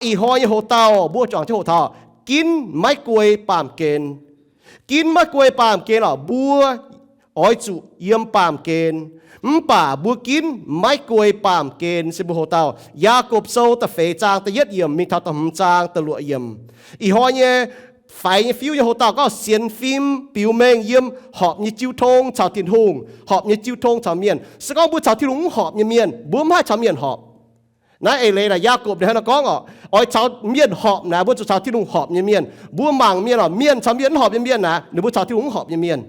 Ih hnoi nyei hoc-dauh mbuo juangc jienv hoqc taux, ginv maiv guei baamh gen. Ginv maiv guei baamh gen orqc, mbuo oix zuqc yiem baamh gen. Mv baac mbuo ginv maiv guei baamh gen se mbuo hoc-dauh. Yaagorpc Sou da'feix zaang da'yietv yiemc mingh taux da'hmz zaang da'luoqc yiemc. Ih hnoi nyei faix nyei fiuv nyei hoc-dauh gorngv sienx fim biux mengh yiem horpc nyei jiu tong caux Tin-Hungh, horpc nyei jiu tong caux mienh. Se gorngv mbuo caux Tin-Hungh mv horpc nyei mienh, mbuo mv haih caux mienh horpc. Naaiv eix leiz naaic Yaagorpc ninh hnangv nor gorngv orqc, oix caux mienh horpc naaic, mbuo zuqc caux Tin-Hungh horpc nyei mienh. Mbuo mangc mienh orqc, mienh caux mienh mv horpc nyei mienh naaic, ninh mbuo caux Tin-Hungh mv horpc nyei mienh.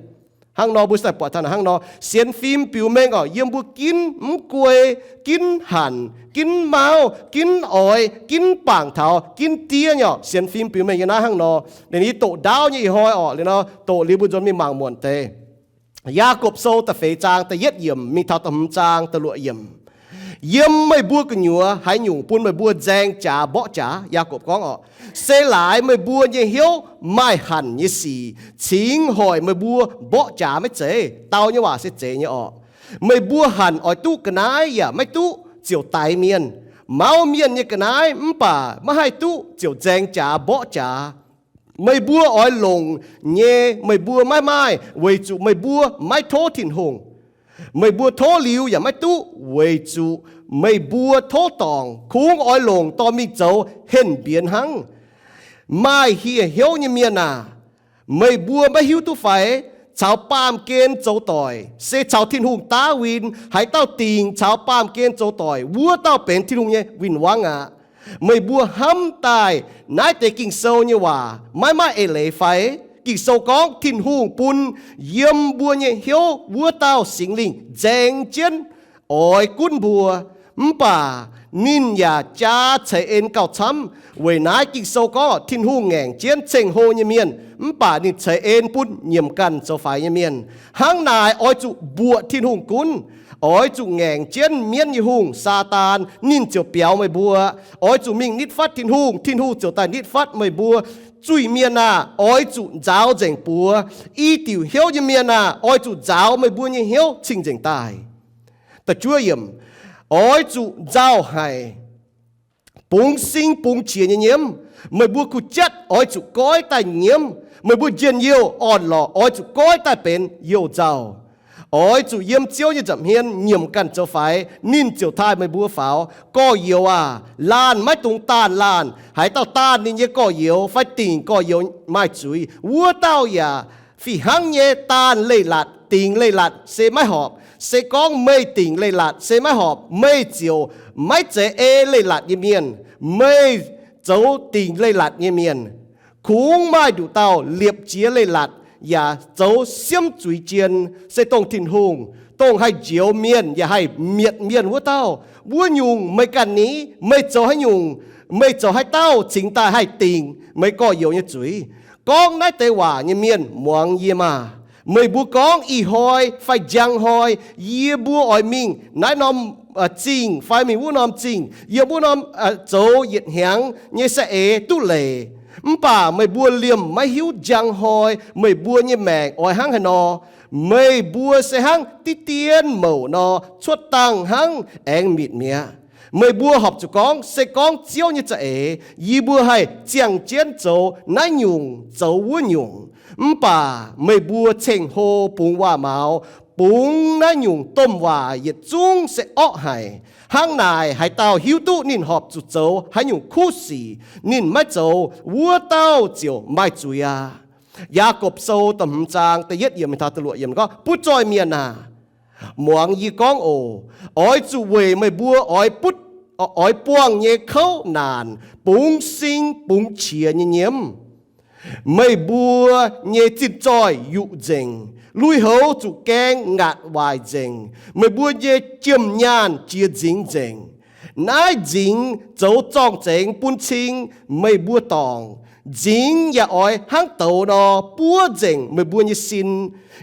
Hnangv nor mbuo se daaih buatc taux hnangv nor, sienx fim biux mengh orqc, yiem mbuo ginv mv guei, ginv hanc, ginv mauv, ginv oix, ginv bangc taux, ginv diev nyei orqc, sienx fim biux mengh yiem naaiv hnangv nor. Ninh nyei doqc ndaauv nyei ih hnoi orqc, liuz nor doqc liuz mbuo nzuonx mingh mangc muonc deix. Yaagorpc Sou da'feix zaang da'yietv yiemc mingh taux da'hmz zaang da'luoqc yiemc. Yiem meih mbuo gu'nyuoz haaix nyungc bun meih mbuo nzaeng jaax mborqv jaax? Yaagorpc gorngv orqc, se laaix meih mbuo nyei hnyouv maaih hanc nyei sic cingx hoic meih mbuo mborqv jaax maiv zeiz? Dau nyei waac se zeiz nyei orqc. Meih mbuo hanc oix duqv ga'naaiv yaac maiv duqv ziouc daix mienh, mauv mienh nyei ga'naaiv mv baac maiv haih duqv ziouc nzaeng jaax mborqv jaax. Meih mbuo oix longc nyei meih mbuo maiv maaih, weic zuqc meih mbuo maiv tov Tin-Hungh. Meih mbuo tov liuz yaac maiv duqv, weic zuqc meih mbuo tov dorngc. Kungx oix longc dorh mingh zoux henh mbienx hnangv. Maaih hieh hnyouv nyei mienh aac, meih mbuo maiv hiuv duqv fai? Caux baamh gen zoux doic, se caux Tin-Hungh daav win. Haaix dauh dingc caux baamh gen zoux doic, wuov dauh benx Tin-Hungh nyei win-wangv aqv. Meih mbuo hnamv daaih naaiv deix Ging-Sou nyei waac maiv maaih eix leiz fai? Ging-Sou gorngv Tin-Hungh bun yiem mbuo nyei hnyouv wuov dauh Singx Lingh nzaeng jienv oix gunv mbuo, mv baac ninh yaac jaa ceix en gauh camv. Weic naaiv Ging-Sou gorngv Tin-Hungh ngaengc jienv ceng-hlo nyei mienh, mv baac ninh ceix en bun nyiemc ganh zoux faix nyei mienh. Hnangv naaic oix zuqc mbuoqc Tin-Hungh gunv, oix zuqc ngaengc jienv mienv nyei hungh, Saadaan, ninh ziouc biaux meih mbuo. Oix zuqc mingh nitv fatv Tin-Hungh, Tin-Hungh ziouc daaih nitv fatv meih mbuo. Zuiz-mienh aah! Oix zuqc nzaaux nzengc buoz. I diuc hnyouv nyei mienh aah! Oix zuqc nzaaux meih mbuo nyei hnyouv cing-nzengc daaih. Da'juov yiemc, oix zuqc nzauh haic, bungx sing bungx qiex nyei nyiemv. Meih mbuo kuh jatv oix zuqc goiv daaih nyiemv. Meih mbuo njien-youh orn-lorqc oix zuqc goiv daaih benx youh nzauh. Oix zuqc yiem Ziouv nyei nza'hmien nyiemc ganh zoux faix, ninh ziouc taaih meih mbuo faaux. Gorx-youz aah! Laanh maiv dungx daanh laanh. Haaix dauh daanh ninh nyei gorx-youz fai dingc gorx-youz maaih zuiz, wuov dauh yaac fih hnangv nyei daanh leiz-latc. Dingc leiz-latc se maiv horpc. Se gorngv meih dingc leiz-latc se maiv horpc, meih ziouc maiv zeiz ei leiz-latc nyei mienh. Meih zoux dingc leiz-latc nyei mienh. Kungx maaih nduqc dauh liepc jiez leiz-latc yaac zoux siemv zuiz jien, se dongh Tin-Hungh, dongh haih njoux mienh yaac haih mietc mienh wuov dauh. Wuov nyungc, meih ganh ni, meih zoux haaix nyungc, meih zoux haaix dauh cingx daaih haih dingc meih gorx-youz nyei zuiz? Gorngv naaiv deix waac nyei mienh muangx yie maah! Meih mbuo gorngv ih hnoi fai njang hnoi, yie mbuo oix mingh naaiv norm zingh fai mingh wuov norm zingh, yiem wuov norm zoux yietc hnyangx nyei saeng-eix duqv leic. Mv baac meih mbuo liemh maiv hiuv njang hnoi meih mbuo nyei maengc oix hnangv haaix nor. Meih mbuo se hnangv diqv dien mouc nor, cuotv dangh hnangv aengx mitc mi'aqv. Meih mbuo horpc zuqc gorngv, se gorngv Ziouv nyei za'eix, yie mbuo haih ziangh jienv zoux naaiv nyungc zoux wuov nyungc. Mv baac meih mbuo ceng-hlo bungx waac-maux, bungx naaiv nyungc domh waac yietc zungv se orqv haic. Hnangv naaic, haaix dauh hiuv duqv ninh horpc zuqc zoux haaix nyungc kuv sic, ninh maiv zoux, wuov dauh ziouc maaih zuiz aqv. Yaagorpc Sou da'hmz zaang da'yietv yiemc taux da'luoqc yiemc gorngv, Butv-zoih mienh aah! Muangx yie gorngv oc. Oix zuqc weic meih mbuo oix butv, oix buangh nyei kouv naanc bungx sing bungx qiex nyei nyiemv. Meih mbuo nyei zinh zoih yuqc nzengc, lui-houx zuqc gaeng ngaatc waaic nzengc, meih mbuo nyei jiem nyaanh jiex nzingx nzengc. Naaiv nzingx zoux zorng-zengx bun cing meih mbuo dorngc. Nzingx yaac oix hnangv douz nor buov nzengc meih mbuo nyei sin.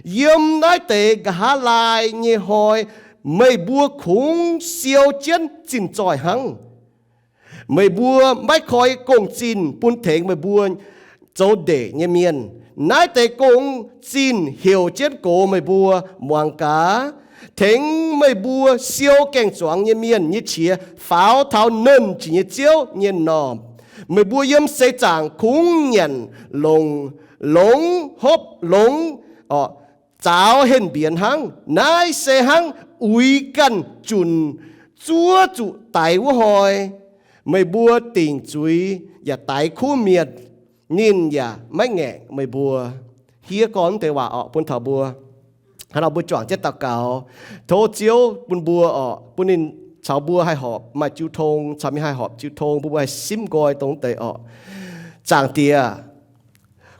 Yiem naaiv deix nqa'haav laai nyei hnoi, meih mbuo kungx siou jienv zinh zoih hnangv. Meih mbuo maiv koi gong-zinh bun tengx meih mbuo zoux ndeic nyei mienh. Naaiv deix gong-zinh heuc jienv gox meih mbuo muangx gaax. Tengx meih mbuo siou gaeng-zuangx nyei mienh nyei qiex faaux taux Nernh Jiex nyei Ziouv nyei m'normh. Meih mbuo yiem seix zaangc kungx nyanc longx, longx hopv longx, zaaux henh mbienx hnangv. Naaiv se hnangv uix ganh junc zuov zuqc daix wuov hnoi. Meih mbuo dingc zuiz yaac daix kuv mienh, ninh yaac maiv ngaengc meih mbuo. Hiev gorn deix waac orqc bun taux mbuo. Hnangv nor mbuo juangc jienv daux gaux, tov Ziouv bun mbuo orqc, bun ninh caux mbuo haih horpc maaih jiu tong, caux mienh haih horpc jiu tong, bun mbuo haih simv nqoi dongh deix orqc. Zaangc Diex,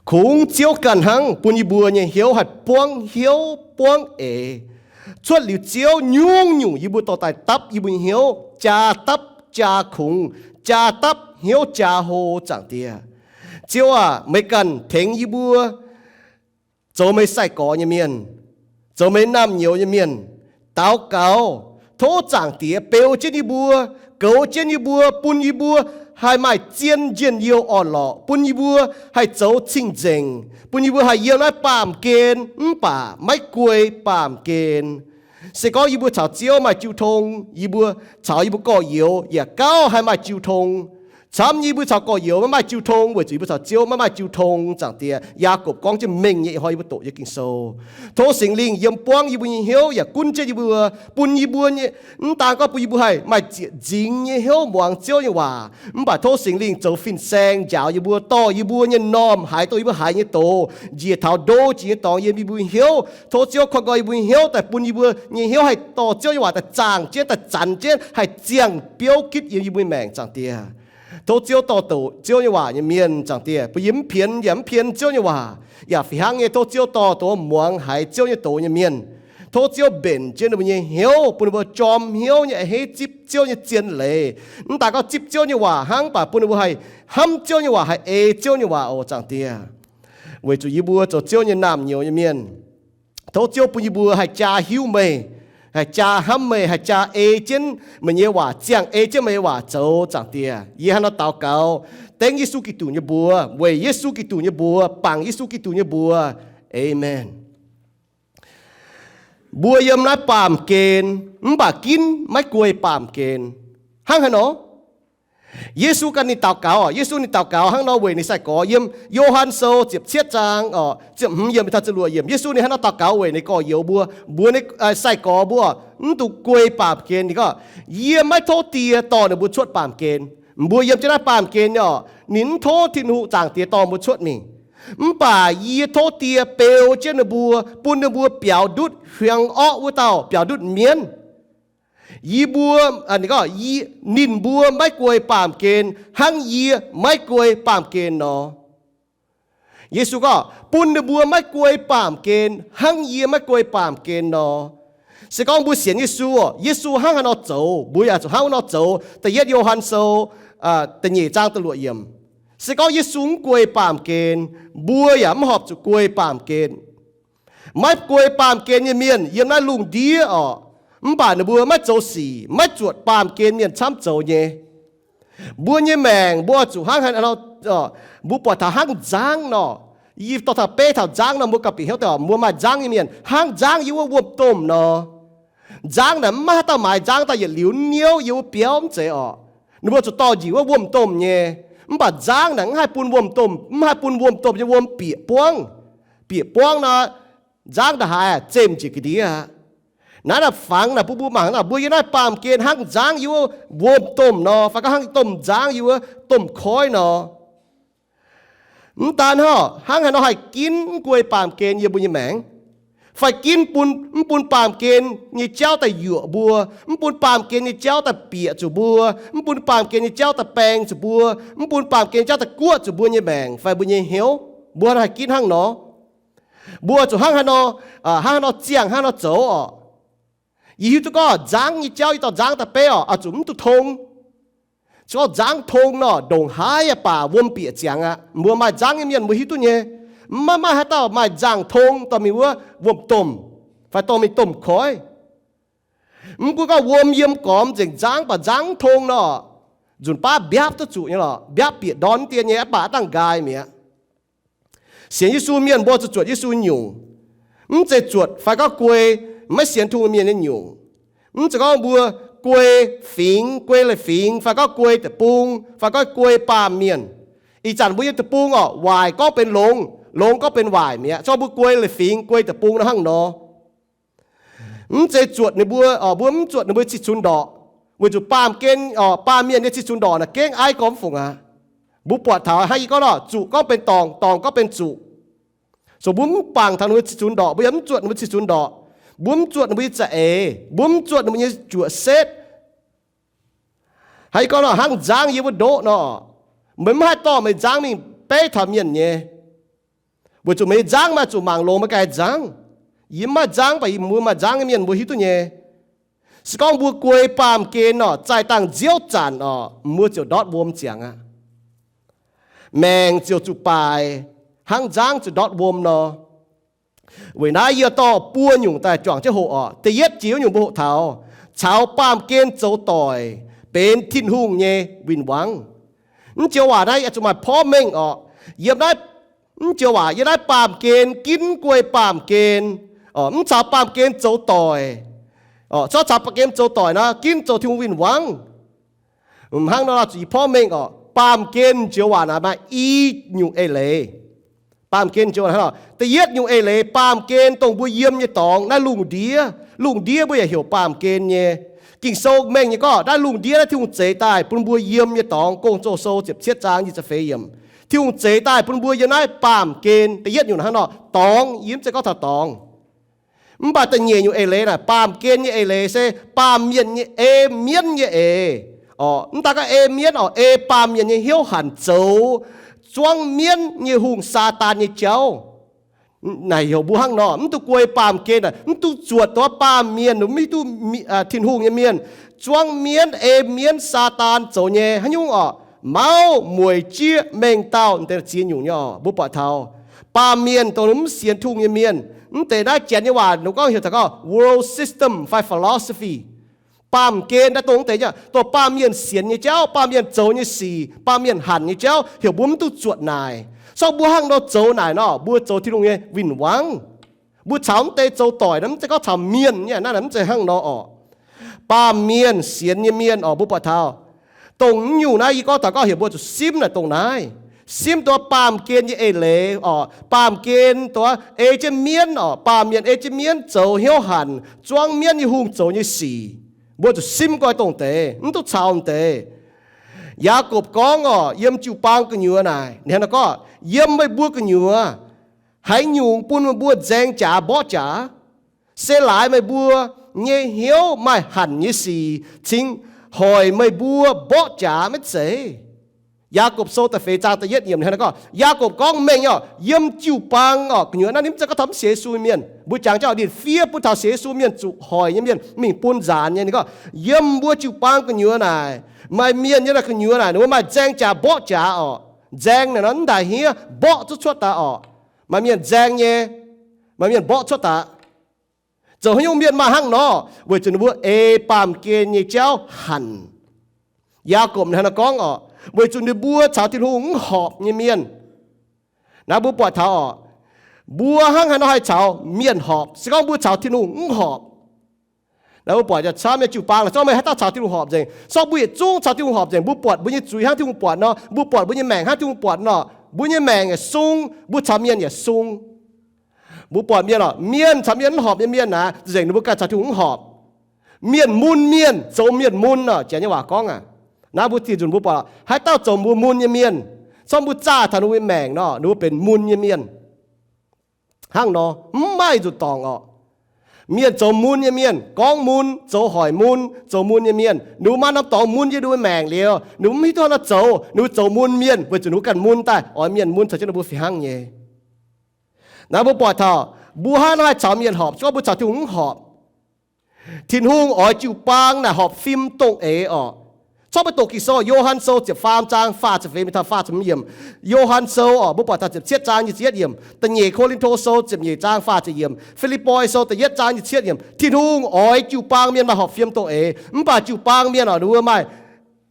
kungx Ziouv ganh hnangv bun yie mbuo nyei hnyouv haih buangv hnyouv buangv eix. Cuotv liuz Ziouv nyungc-nyungc yie mbuo dorh daaih dapv yie mbuo nyei hnyouv, jaa dapv jaa kungx, jaa dapv hnyouv jaa hlo, Zaangc Diex. Ziouv aac, meih ganh tengx yie mbuo zoux meih sai-gorx nyei mienh, zoux meih naamh nyouz nyei mienh, daux gaux, tov Zaangc Diex beu jienv yie mbuo, goux jienv yie mbuo, bun yie mbuo haih maaih zien njien-youh orn-lorqc, bun yie mbuo haih zoux cing-nzengc, bun yie mbuo haih yiem naaiv baamh gen mv baac maiv guei baamh gen. Se gorngv yie mbuo caux Ziouv maaih jiu tong, yie mbuo caux yie mbuo gorx-youz yaac gauh haih maaih jiu tong. Camv nyei yie mbuo caux gorx-youz maiv maaih jiu tong weic zuqc yie mbuo caux Ziouv maiv maaih jiu tong, Zaangc Diex. Yaagorpc gorngv jienv mengh nyei ih hnoi yie mbuo doqc nyei Ging-Sou. Tov Singx Lingh yiem buangv yie mbuo nyei hnyouv yaac gunv jienv yie mbuo, bun yie mbuo nyei, mv daan gorngv bun yie mbuo haih maaih ziec nzingx nyei hnyouv muangx Ziouv nyei waac, mv baac tov Singx Lingh zoux fin-saeng njaaux yie mbuo, dorh yie mbuo nyei m'normh haiz dongh yie mbuo haiz nyei doz, njiec taux ndo jiex nyei dorngx yiem yie mbuo nyei hnyouv. Tov Ziouv korv nqoi yie mbuo nyei hnyouv daaih bun yie mbuo nyei hnyouv haih dorh Ziouv nyei waac daaih zaangc jienv, daaih zanc jienv, haih ziangh biouv gitv yiem yie mbuo nyei maengc, Zaangc Diex. Tov Ziouv dorh doqc Ziouv nyei waac nyei mienh, Zaangc Diex, bun yie mv pienx yaac mv pienx Ziouv nyei waac. Yaac fih hnangv nyei, tov Ziouv dorh doqc muangx haiz Ziouv nyei doz nyei mienh. Tov Ziouv mbenc jienv ninh mbuo nyei hnyouv, bun ninh mbuo jorm hnyouv nyei a'hneiv zipv Ziouv nyei zien leiz. Mv daan gorngv zipv Ziouv nyei waac hnangv, mv baac bun ninh mbuo haih hnamv Ziouv nyei waac, haih ei Ziouv nyei waac oc, Zaangc Diex. Weic zuqc yie mbuo zoux Ziouv nyei naamh nyouz nyei mienh, tov Ziouv bun yie mbuo haih jaa hiuv meih, haih jaa hnamv meih, haih jaa ei jienv meih nyei waac, ziangh ei jienv meih nyei waac zoux, Zaangc Diex. Yie hnangv nor daux gaux dengv Yesu Giduc nyei mbuox, weic Yesu Giduc nyei mbuox, bangc Yesu Giduc nyei mbuox. Aamen. Mbuo yiem naaiv baamh gen, mv baac ginv maiv guei baamh gen. Hnangv haaix nor? Yesu ganh ninh daux gaux, Yesu ninh daux gaux hnangv nor weic ninh sai-gorx. Yiem Yo^han Sou ziepc cietv zaang, ziepc hmz yiemc taux ziepc luoqc yiemc, Yesu ninh hnangv nor daux gaux weic ninh gorx-youz mbuo, mbuox ninh sai-gorx mbuo mv dungx guei baamh gen. Ninh gorngv, yie maiv tov Die dorh ninh mbuo cuotv baamh gen. Mbuo yiem jienv naaiv baamh gen nyei orqc, ninh mv tov Tin-Hungh Zaangc Diex dorh mbuo cuotv mingh. Mv baac yie tov Die beu jienv ninh mbuo, bun ninh mbuo biaux ndutv hiuang orqv wuov dauh, biaux ndutv mienv. Yie mbuo, ninh mbuo maiv guei baamh gen hnangv yie maiv guei baamh gen nor. Yesu gorngv, bun ninh mbuo maiv guei baamh gen hnangv yie maiv guei baamh gen nor. Se gorngv mbuo sienx Yesu orqc, Yesu hnangv haaix nor zoux, mbuo yaac zuqc hnangv wuov nor zoux. Da'yietv Yo^han Sou da'nyeic zaang da'luoqc yiemc. Se gorngv Yesu mv guei baamh gen, mbuo yaac mv horpc zuqc guei baamh gen. Maiv guei baamh gen nyei mienh yiem naaiv lungh ndiev orqc, mv baac ninh mbuo maiv zoux sic, maiv zuotc baamh gen mienh camv zoux nyei. Mbuo nyei maengc mbuo zuqc hnangv haaix nor, mbuo buatc taux hnangv nzangv nor. Yie dorh taux beiv taux nzangv nor, mbuo gauh bieqc hnyouv daaih, mbuo maaih nzangv nyei mienh hnangv nzangv yiem wuov wuom-domh nor. Nzangv naaic mv maaih haaix dauh maaiz nzangv daaih yietc liuz niouv yiem wuov biauv mv zeiz orqc. Ninh mbuo zuqc dorh njiec wuov wuom-domh nyei. Mv baac nzangv naaic mv haih bun wuom-domh, mv haih bun wuom-domh nyei wuom bieqc buangv. Bieqc buangv nor, nzangv ndongc haaix zemh njiec ga'ndiev aqv. Naaiv naaic fangx naaic bun mbuo mangc naaic, mbuo yiem naaiv baamh gen hnangv nzangv yiem wuov wuom-domh nor, fai gorngv hnangv domh nzangv yiem wuov domh koiv nor. Mv daan hnangv, hnangv haaix nor haih ginv mv guei baamh gen yiem mbuo nyei maengc, fai ginv bun, mv bun baamh gen nyei jauv daaih yuoqc mbuo, mv bun baamh gen nyei jauv daaih bieqc zuqc mbuo, mv bun baamh gen nyei jauv daaih baeng zuqc mbuo, mv bun baamh gen jauv daaih guoqv zuqc mbuo nyei maengc fai mbuo nyei hnyouv, mbuo haih ginv hnangv nor. Mbuo zuqc hnangv haaix nor, hnangv haaix nor ziangh hnangv haaix nor zoux orqc. Yie hiuv duqv gorngv nzangv nyei jauv yie dorh nzangv daaih beiv orqc, oix zuqc mv duqv tong. Se gorngv nzangv tong nor, ndongc haaix yaac baac wuom bieqc ziangx aqv. Mbuo maaih nzangv nyei mienh mbuo hiuv duqv nyei. Mv maaih haaix dauh maaih nzangv tong dorh mingh wuov wuom-domh fai dorh mingh domh koiv. Mv gunv gorngv wuom yiem gormx nzengc nzangv, baac nzangv mv tong nor, nzunc baav mbiaapv duqv zuqc nyei lorqc. Mbiaapv bieqc ndorn dien nyei, mv baac dangh nqaai mi'aqv. Sienx Yesu mienh mbuo zuqc zuotc Yesu nyungc. Mv zeiz zuotc fai gorngv guei maiv sienx Tin-Hungh mienh nyei nyungc. Mv zeiz gorngv mbuo guei fingx, guei leiz-fingx, fai gorngv guei deic-bung, fai gorngv guei baamh mienh. Ih zanc mbuo nyei deic-bung orqc, waaic gorngv benx longx, longx gorngv benx waaic mi'aqv. Zorqv mbuo guei leiz-fingx, guei deic-bung nor hnangv nor. Mv zeiz zuotc ninh mbuo, mbuo mv zuotc ninh mbuo cih cunx ndorqc, weic zuqc baamh gen, baamh mienh nyei cih cunx ndorqc naaic gengh aiv gormx fungc aqv. Mbuo buatc taux hnangv yie gorngv nor, zuqc gorngv benx dorngc, dorngc gorngv benx zuqc. So mbuo mv bangc taux ninh mbuo cih cunx ndorqc, mbuo yaac mv zuotc ninh mbuo cih cunx ndorqc. Mbuo mv zuotc ninh mbuo nyei za'eix, mbuo mv zuotc ninh mbuo nyei juoqc setv. Hnangv yie gorngv nor, hnangv nzangv yie wuov ndoqv nor, meih mv haih dorh meih nzangv mingh beiv taux mienh nyei, weic zuqc meih nyei nzangv maaih zuqc mangc longx meih ganh nyei nzangv. Yie mv maaih nzangv, mv baac yie mbuo maaih nzangv nyei mienh mbuo hiuv duqv nyei. Se gorngv mbuo guei baamh gen orqc, zaih dangh nziouv zanc orqc, mbuo ziouc ndortv wuom ziangx aqv. Maengc ziouc zuqc baaic, hnangv nzangv ziouc ndortv wuom nor. Weic naaiv yie dorh buo nyungc daaih juangc jienv hoqc orqc. Da'yietv jiex wuov nyungc mbuo hoqc taux, caux baamh gen zoux doic benx Tin-Hungh nyei win-wangv. Mv joux waac naaiv yaac zuqc maaih porv mengh orqc. Yiem naaiv, mv joux waac yiem naaiv baamh gen ginv guei baamh gen, mv caux baamh gen zoux doic, zorqv caux baamh gen zoux doic nor ginv zoux Tin-Hungh win-wangv. Hnangv nor zuqc yie porv mengh orqc. Baamh gen joux waac naaic maaih i nyungc eix leiz. Baamh gen joux waac hnangv nor, da'yietv nyungc eix leiz, baamh gen dongh mbuo yiem nyei dorngx naaiv lungh ndiev. Lungh ndiev mbuo yaac heuc baamh gen nyei. Ging-Sou mengh nyei gorngv naaiv lungh ndiev naaiv Tin-Hungh zeix daaih bun mbuo yiem nyei dorngx. Gong-Zoh sou ziepc cietv zaang nyic ziepc feix yiemc, Tin-Hungh zeix daaih bun mbuo yiem naaiv baamh gen. Da'yietv nyungc hnangv nor dorngx, yie mv zeiz gorngv taux dorngx. Mv baac da'nyeic nyungc eix leiz naaic, baamh gen nyei eix leiz se baamh mienh nyei ei mienv nyei eix. Orqc, mv daaih gorngv ei mienv orqc, ei baamh mienh nyei hnyouv hanc zoux zuangv mienv nyei hungh, Saadaan nyei jauv. Naaic heuc mbuo hnangv nor, mv duqv guei baamh gen, mv duqv zuotc dongh baamh mienh, mv hiuv duqv Tin-Hungh nyei mienh, zuangv mienv, ei mienv, Saadaan zoux nyei haaix nyungc orqc, mauv, mueic, jieqv, mengh dauh, deix ziex nyungc nyei orqc. Mbuo buatc taux baamh mienh dongh mv sienx Tin-Hungh nyei mienh, mv deix naaiv janx nyei waac ninh gorngv heuc taux gorngv world system fai philosophy. Baamh gen naaiv dongh mv deix nyei, dongh baamh mienh sienx nyei jauv, baamh mienh zoux nyei sic, baamh mienh hanc nyei jauv, heuc mbuo mv duqv zuotc naaic. Sorng mbuo hnangv nor zoux naaic nor, mbuo zoux Tin-Hungh nyei win-wangv. Mbuo caux mv deix zoux doic nor, mv zeiz gorngv caux mienh nyei, naaiv mv zeiz hnangv nor orqc. Baamh mienh sienx nyei mienh orqc, mbuo buatc taux dongh mv nyungc naaiv yie gorngv taux gorngv heuc mbuo zuqc simv naaic dongh naaiv. Simv dongh baamh gen nyei eix leiz orqc, baamh gen dongh ei jienv mienv orqc, baamh mienh ei jienv mienv zoux hnyouv hanc, zuangv mienv nyei hungh zoux nyei sic. Mbuo zuqc simv guai dongh deix, mv duqv caux deix. Yaagorpc gorngv orqc, yiem jiu-baang gu'nyuoz naaic, ninh hnangv naaiv gorngv, yiem meih mbuo gu'nyuoz, haaix nyungc bun meih mbuo nzaeng jaax mborqv jaax? Se laaix meih mbuo nyei hnyouv maaih hanc nyei sic cingx hoic meih mbuo mborqv jaax maiv zeiz? Yaagorpc sou da'feix zaang da'yietv yiemc hnangv naaiv gorngv, Yaagorpc gorngv mengh orqc, yiem jiu-baang orqc gu'nyuoz naaiv, ninh mv zeiz gorngv taux mv sienx Yesu nyei mienh. Mbuo jangx jauv ninh fiev bun taux sienx Yesu mienh zuqc hoic nyei mienh mingh bun nzaanx nyei. Ninh gorngv, yiem mbuo jiu-baang gu'nyuoz naaic, maaih mienh yiem naaiv gu'nyuoz naaic, ninh mbuo maaih nzaeng jaax mborqv jaax orqc. Nzaeng naaic nor mv ndaaic hniev, mborqv zuqc cuotv daaih orqc. Maaih mienh nzaeng nyei, maaih mienh mborqv cuotv daaih. Zoux haaix nyungc mienh maaih hnangv nor? Weic zuqc ninh mbuo ei baamh gen nyei jauv hanc. Yaagorpc hnangv naaiv gorngv orqc, weic zuqc ninh mbuo caux Tin-Hungh mv horpc nyei mienh. Naaiv mbuo buatc taux orqc, mbuo hnangv haaix nor haih caux mienh horpc, se gorngv mbuo caux Tin-Hungh mv horpc? Naaiv mbuo buatc camv nyei jiu-baang, zorqv meih haaix dauh caux Tin-Hungh horpc nzengc? Zorqv mbuo yietc zungv caux Tin-Hungh horpc nzengc. Mbuo buatc mbuo nyei zuiz hnangv Tin-Hungh buatc nor, mbuo buatc mbuo nyei maengc hnangv Tin-Hungh buatc nor, mbuo nyei maengc yaac sung, mbuo caux mienh yaac sung. Mbuo buatc mienh orqc, mienh caux mienh mv horpc nyei mienh naaic, nzengc ninh mbuo ganh caux Tin-Hungh mv horpc. Mienh mun mienh, zoux mienh mun orqc, janx nyei waac gorngv aac. Naaiv mbuo ziex nzunc mbuo buatc haaix dauh zoux mbuo mun nyei mienh, zorqv mbuo zaah taux ninh mbuo nyei maengc nor, ninh mbuo benx mun nyei mienh. Hnangv nor, mv maaih nzunc dorngc orqc. Mienh zoux mun nyei mienh, gorngv mun, zoux hoic mun, zoux mun nyei mienh, ninh mbuo maaih norm dorngx mun yiem ninh mbuo maengc liuz, ninh mbuo mv hiuv duqv hnangv nor zoux, ninh mbuo zoux mun mienh weic zuqc ninh mbuo ganh mun daaih oix mienh mun caux jienv ninh mbuo fih hnangv nyei. Naaiv mbuo buatc taux mbuo hnangv haaix nor haih caux mienh horpc, se gorngv mbuo caux Tin-Hungh mv horpc. Tin-Hungh oix jiu-baang naaic horpc fim dongh eix orqc. Corc mbuo doqc Ging-Sou, Yo^han Sou ziepc faam zaang faah ziepc feix mingh taux faah ziepc hmz yiemc. Yo^han Sou orqc, mbuo buatc taux ziepc cietv zaang nyic ziepc yietv yiemc. Da'nyeic Ko^lin^to Sou ziepc nyeic zaang faah ziepc yiemc. Fi^lipv^poi Sou da'yietv zaang nyic ziepc yietv yiemc. Tin-Hungh oix jiu-baang mienh maaih horpc fiem dongh eix. Mv baac jiu-baang mienh orqc, ninh mbuo maaih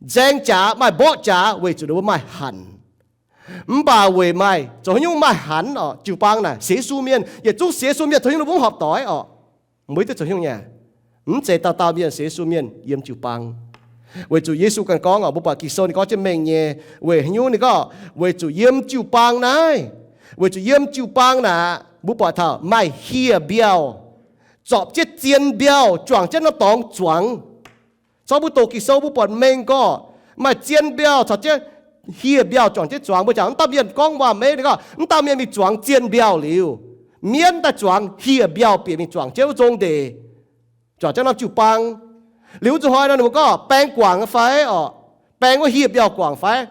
nzaeng jaax, maaih mborqv jaax, weic zuqc ninh mbuo maaih hanc. Mv baac weic maaih zoux haaix nyungc maaih hanc orqc, jiu-baang naaic sienx Yesu mienh, yietc zungv sienx Yesu mienh zoux haaix nyungc ninh mbuo mv horpc doix orqc. Mbuo hiuv duqv zoux haaix nyungc nyei? Mv zeiz dauh dauh mienh sienx Yesu mienh yiem jiu-baang. Weic zuqc Yesu ganh gorngv oc, mbuo buatc Ging-Sou ninh gorngv jienv mengh nyei, weic haaix nyungc ninh gorngv, weic zuqc yiem jiu-baang naaiv, weic zuqc yiem jiu-baang naaic, mbuo buatc taux maaih hieh mbiauh, zorpc jienv zien mbiauh, juangc jienv norm dorngx zuangx. Zorqv mbuo doqc Ging-Sou mbuo buatc mengh gorngv, maaih zien mbiauh caux jienv hieh mbiauh juangc jienv zuangx. Mbuo jangx mv dauh mienh gorngv waac-meiv ninh gorngv, mv dauh mienh mingh zuangx zien mbiauh liuz, mienv daaih zuangx hieh mbiauh bieqc mingh juangc jienv wuov nzong ndeic, juangc jienv norm jiu-baang. Liuz wuov zuqc hnoi nor ninh mbuo gorngv baeng guangc fai oc, baeng wuov hieh mbiauh guangc fai.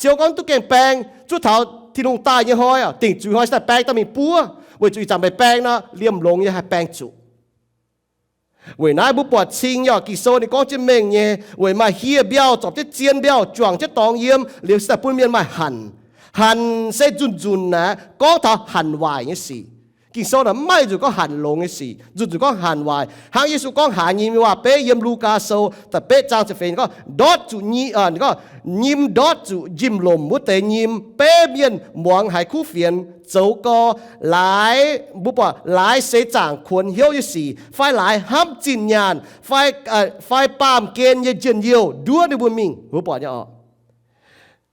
Ziouv gorngv duqv gengh baeng, zuov taux Tin-Hungh daaih nyei hnoi oc, dingc zuiz hnoi se daaih baeng daaih mingh buov, weic zuqc ih zanc meih baeng nor, liemh longx yie haih baeng zuqc. Weic naaiv mbuo buatc cing nyei oc, Ging-Sou ninh gorngv jienv mengh nyei, weic maaih hieh mbiauh zorpc jienv zien mbiauh juangc jienv dorngx yiem, liuz se daaih bun mienh maaih hanc. Hanc se nzunc-nzunc naaic gorngv taux hanc waaic nyei sic. Ging-Sou naaic mv maaih nzunc gorngv hanc longx nyei sic, nzunc-nzunc gorngv hanc waaic. Hnangv Yesu gorngv haaix nyim nyei waac-beiv yiem Lugaa Sou da'betv zaang ziepc feix gorngv, ndortv zuqc nyi, gorngv, nyim ndortv zuqc njimv-lomc wuov deix nyim, beiv mienh muangx haiz kuv fienx zoux gau, laaix, mbuo buatc laaix seix zaangc kuonx hnyouv nyei sic, fai laaix hnamv zinh nyaanh, fai, fai baamh gen nyei njien-youh nduov ninh mbuo mingh. Mbuo buatc nyei oc.